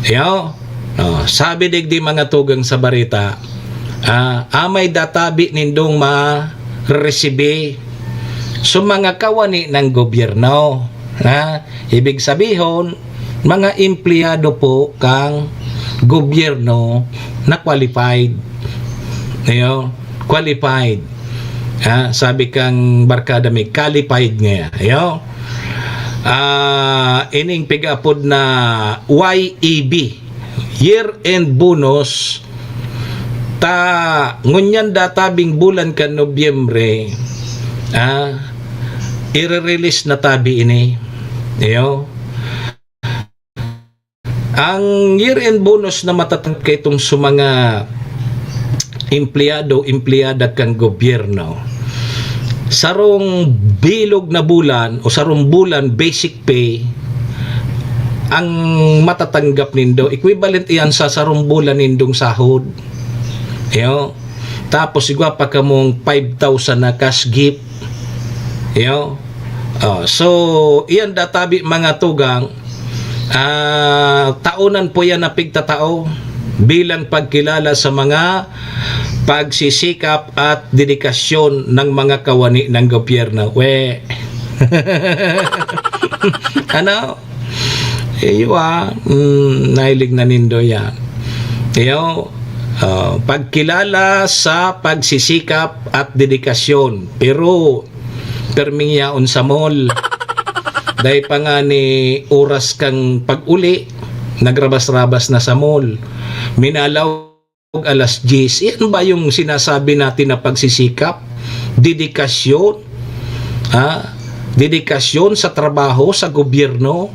Iyo, oh, sabi digdi mga tugang sa bareta, ah, amay databi nindong maresibi. So, mga kawani ng gobyerno, na ibig sabihon, mga empleyado po kang gobyerno na qualified. Iyo, qualified. Ha, sabi kang barkada mi, qualified ngaya. Iyo. Ah, ining pig-apod na Y E B, year-end bonus, ta ngunyan databing bulan kan Nobyembre, ah, ire-release na tabi ini. Iyo. Ang year-end bonus na matatanggap kaitong sa mga empleyado, empleyada kan gobyerno, sarong bilog na bulan o sarong bulan basic pay ang matatanggap nindo. Equivalent iyan sa sarong bulan nindong sahod. Iyo. Tapos igwa pa kamong five thousand na cash gift. Iyo. Oh, so, iyan databi mga tugang, ah, taonan po yan na pigtatao bilang pagkilala sa mga pagsisikap at dedikasyon ng mga kawani ng gobyerno. We. Ano? Iyo, ah, mm, nahilig na nindo yan. Iyo, ah, pagkilala sa pagsisikap at dedikasyon. Pero, perming yaon sa mall. Dai pa nga ni oras kang pag-uli, nagrabas-rabas na sa mall. Minalaw alas diyes. Yan ba yung sinasabi natin na pagsisikap? Dedikasyon? Ha? Dedikasyon sa trabaho, sa gobyerno?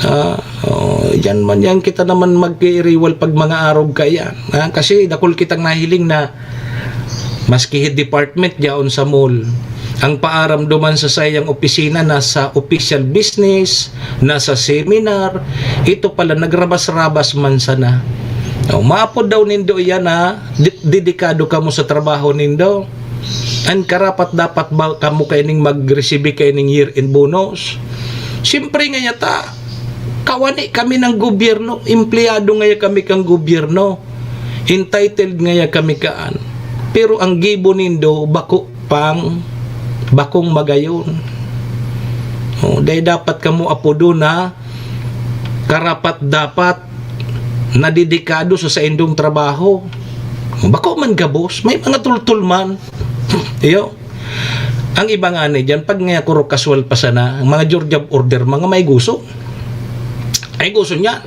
Ah, oh, yan man yan kita naman magkiriwal pag mga arog ka yan. Ha? Kasi dakul kitang nahiling na maski head department yaon sa mall. Ang paaram duman sa sayang opisina nasa official business, nasa seminar, ito pala nagrabas-rabas man sana. Oh, maapod daw nindo iyan na di-, dedikado kamo sa trabaho nindo. An karapat dapat ba kamo kaining magresibi kaining year-end bonus? Siyempre nga yata, kawani kami ng gobyerno, empleyado ngaya kami kang gobyerno, entitled ngaya kami kaan. Pero ang gibo nindo, bako pang, bakong magayon. Oh, dai dapat kamo apodon na karapat dapat na dedikado sa saindong trabaho. Bako man gabos, may mga tultol man. Iyo. Ang iba nga ni diyan, pag nga kuro kaswal pa sana, ang mga job order, mga may guso. Ay guso niya.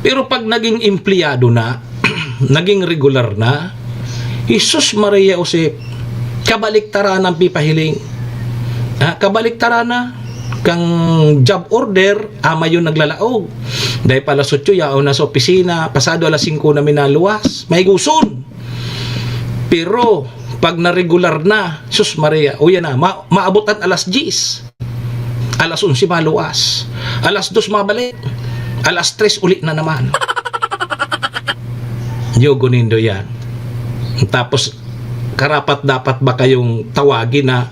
Pero pag naging empleyado na, naging regular na, Jesus Maria Josep, kabaliktaran ang pipahiling. Ha, kabaliktaran na. Kang job order, ama yun naglalaog. Dahil pa alas otso, yaon na sa opisina, pasado alas singko na minaluwas. May guson. Pero, pag na-regular na, sus Maria, o yan na, ma-, maabot ang alas diyes. Alas onse maluwas. Alas dos mabalik. Alas tres uli na naman. Yogo nindo yan. Tapos, karapat dapat ba kayong tawagin na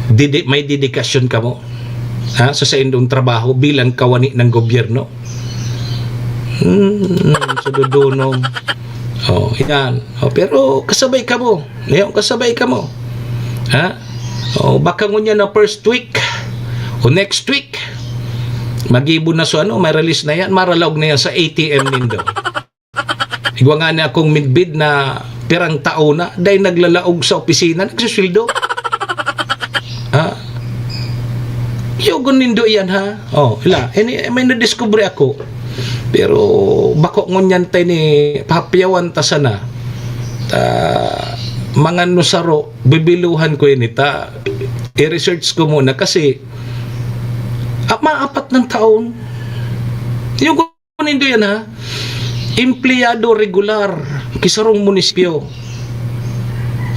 didi-, may dedikasyon kamo, ha, sa saindong trabaho bilang kawani ng gobyerno? Hmm, sa dudunong. Oh, yan. Oh, pero kasabay kamo. Ngayon, kasabay kamo. Ha? Oh, baka ngunyan na first week o next week, magibo na sa ano, may release na yan, maralaog na yan sa A T M nindo. Igwa nga ni akong midbid na pirang tao na, dahil naglalaog sa opisina, nagsusweldo. Ha? Yogon nindo iyan, ha? Oh, ila, ini, may nadiskubre ako. Pero bako ngunyan tayo ni pahapiyawan ta sana. Ta, mga nusaro, bibiluhan ko ini ta. I-research ko muna kasi, ah, maapat ng taon. Yogon nindo yan, ha? Empleyado regular, kisarong munisipyo.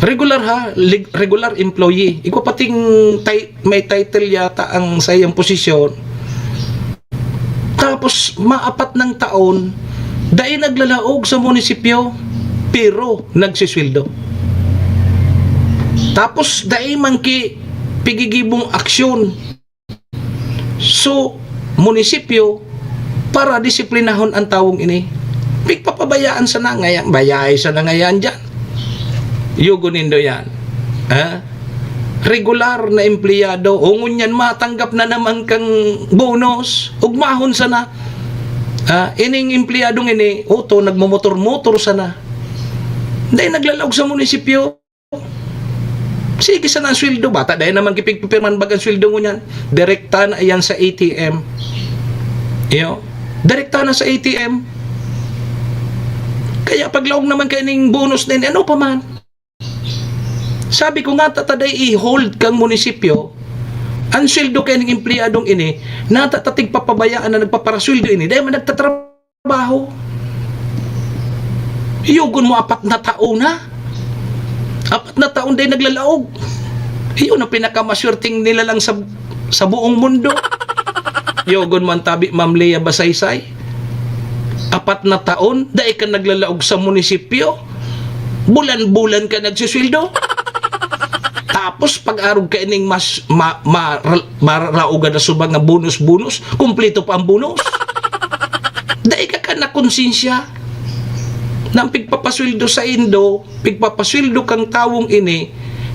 Regular, ha? Lig-, regular employee. Igwa pating ti-, may title yata ang sayang posisyon. Tapos, maapat ng taon, dai naglalaog sa munisipyo, pero nagsisweldo. Tapos, dai man ki pigigibong aksyon. So, munisipyo, para disiplinahon ang tawong ini. Pigpapabayaan sana ngayan, bayay sana ngayan dyan. Yogo nindo yan. Ha? Regular na empleyado, o ngunyan matanggap na naman kang bonus, ugmahon sana. Ah, ining empleyadong ini, oto, nagmomotor-motor sana. Dai naglalaog sa munisipyo. Sige sana ang sweldo. Bata, dai naman kipigpipirman bagang sweldo ngunyan. Direkta na iyan sa A T M. Iyo. Direkta na sa A T M. Kaya paglaog naman kaining bonus na ini, ano pa man. Sabi ko nga, tata dai i-hold kang munisipyo, ang sweldo kaining empleyadong ini, nata ta tigpapabayaan na nagpaparasweldo ini, dai man nagtatrabaho. Yugon mo, apat na taon na. Apat na taon dai naglalaog. Iyon ang pinakamaswerteng nilalang sa, sa buong mundo. Yugon mo ang tabi, Ma'am Lea Basaysay. Apat na taon, dai ka naglalaog sa munisipyo. Bulan-bulan ka nagsisweldo. Tapos, pag-arog kaining mas, ma-, ma-, maralaogan na subang nga bonus-bonus, kumpleto pa ang bonus. Dai ka ka na konsensya na ang pigpapasweldo saindo, pigpapasweldo kang tawong ini,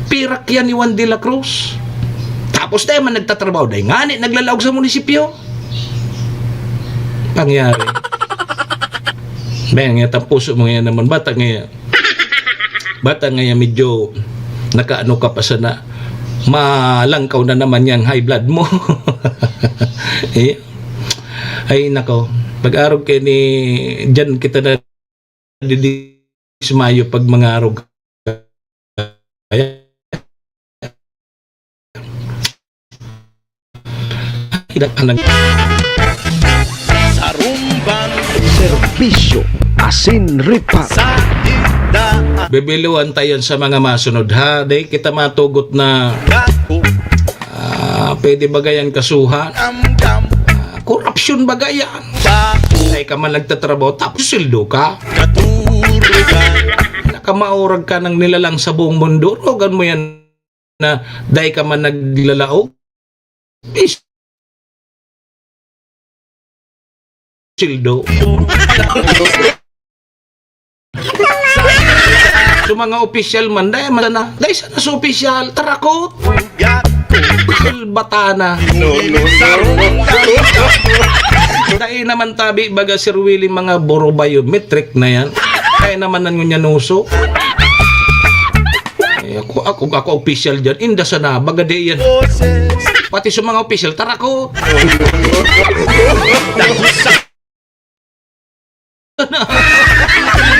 pirak yan ni Juan de la Cruz. Tapos dai man nagtatrabaho, dai ngani naglalaog sa munisipyo. Pangyari. Ben, nga tampuso mo ngayon naman, bata ngayon. Bata ngayon, medyo nakaano ka pa sana. Malangkaw na naman yang high blood mo. Eh? Ay, nako. Pag-arog kayo ni, diyan kita na didismayo pag mangarog. Ay, Sarumban. Serbisyo asin repair. Sa digdaan. Bibiluan tayo sa mga masunod, ha? Dai kita matugot na, ah, pwede ba gayan kasuhan? Ah, korupsyon ba gayan? Dai ka man nagtatrabaho, tapos sweldo ka. Nakamaurag ka ng nilalang sa buong mundo. Rogan mo yan na dai ka man naglalaog. Is-, sweldo. So, mga opisyal man, dai man sana. Dai sana sa opisyal, tarakot. Salbatana. No, no, no. Dai naman tabi, baga Sir Willie, mga buro biometric na yan. Dai naman nan ngunyan uso. Eh, ako, ako, ako opisyal dyan. Inda sana, baga di yan. Pati sa mga opisyal, tarakot.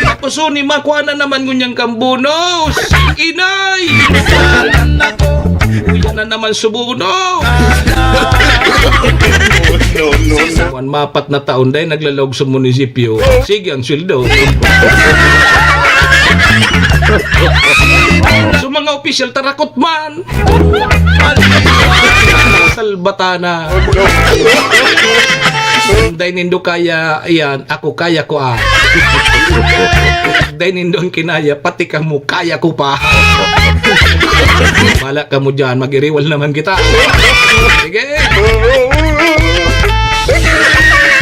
Tapos, ni makwa na naman ngunyan kang bonus. Inay! Uy, na naman su bonus. Juan, mapat na taon dai naglalaog sa munisipyo. Sige ang sweldo. Sa mga opisyal, tarakot man. Salbatana. Dai nindo kaya, iyan, ako kaya ko, ah. Dai nindo ang kinaya, pati kamo, kaya ko pa. Bala kamo dyan, mag-iriwal naman kita. Sige.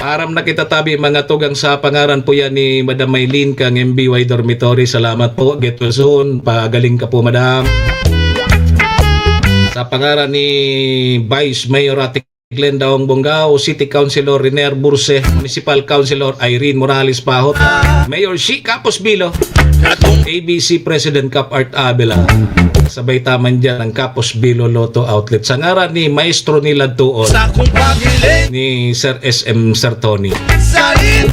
Aram na kita tabi, mga tugang, sa pangaran po yan ni Madam Maylene kang M B Y Dormitory. Salamat po. Get well soon. Pagaling ka po, Madam. Sa pangaran ni Vice Mayor Ate Glenn Daong Bonggao, City Councilor Riner Burse, Municipal Councilor Irene Morales Pahot, Mayor Shi Capos Bilo, A B C President Cap Art Abela. Sabay taman dyan ang Capos Bilo Lotto Outlet. Sa ngaran ni Maestro Nilad Tuon, ni Sir S M Sir Tony.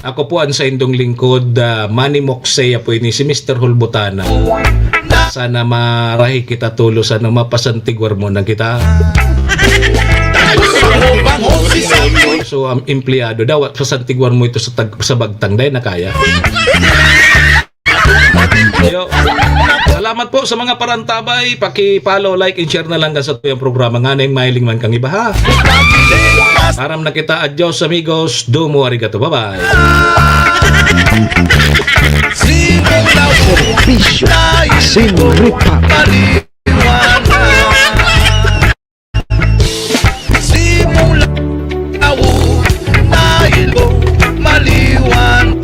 Ako po ang saindong lingkod, ah, Manny Moksey, apoy ni si Mister Hulbutana. Sana marahi kita tulos, ano, mapasantigwar mo na kita. So, ang empleyado daw, at pasantigwar mo ito sa tag-, sa bagtang, dahil na kaya. Yo. Salamat po sa mga parantabay. Paki-follow, like, and share na lang sa tuyang programa. Nga na yung mahiling man kang iba, ha? Aram na kita. Adios, amigos. Domo arigato. Bye-bye. Serbisyo asin repair. Simula tawo na ilbo maliwan.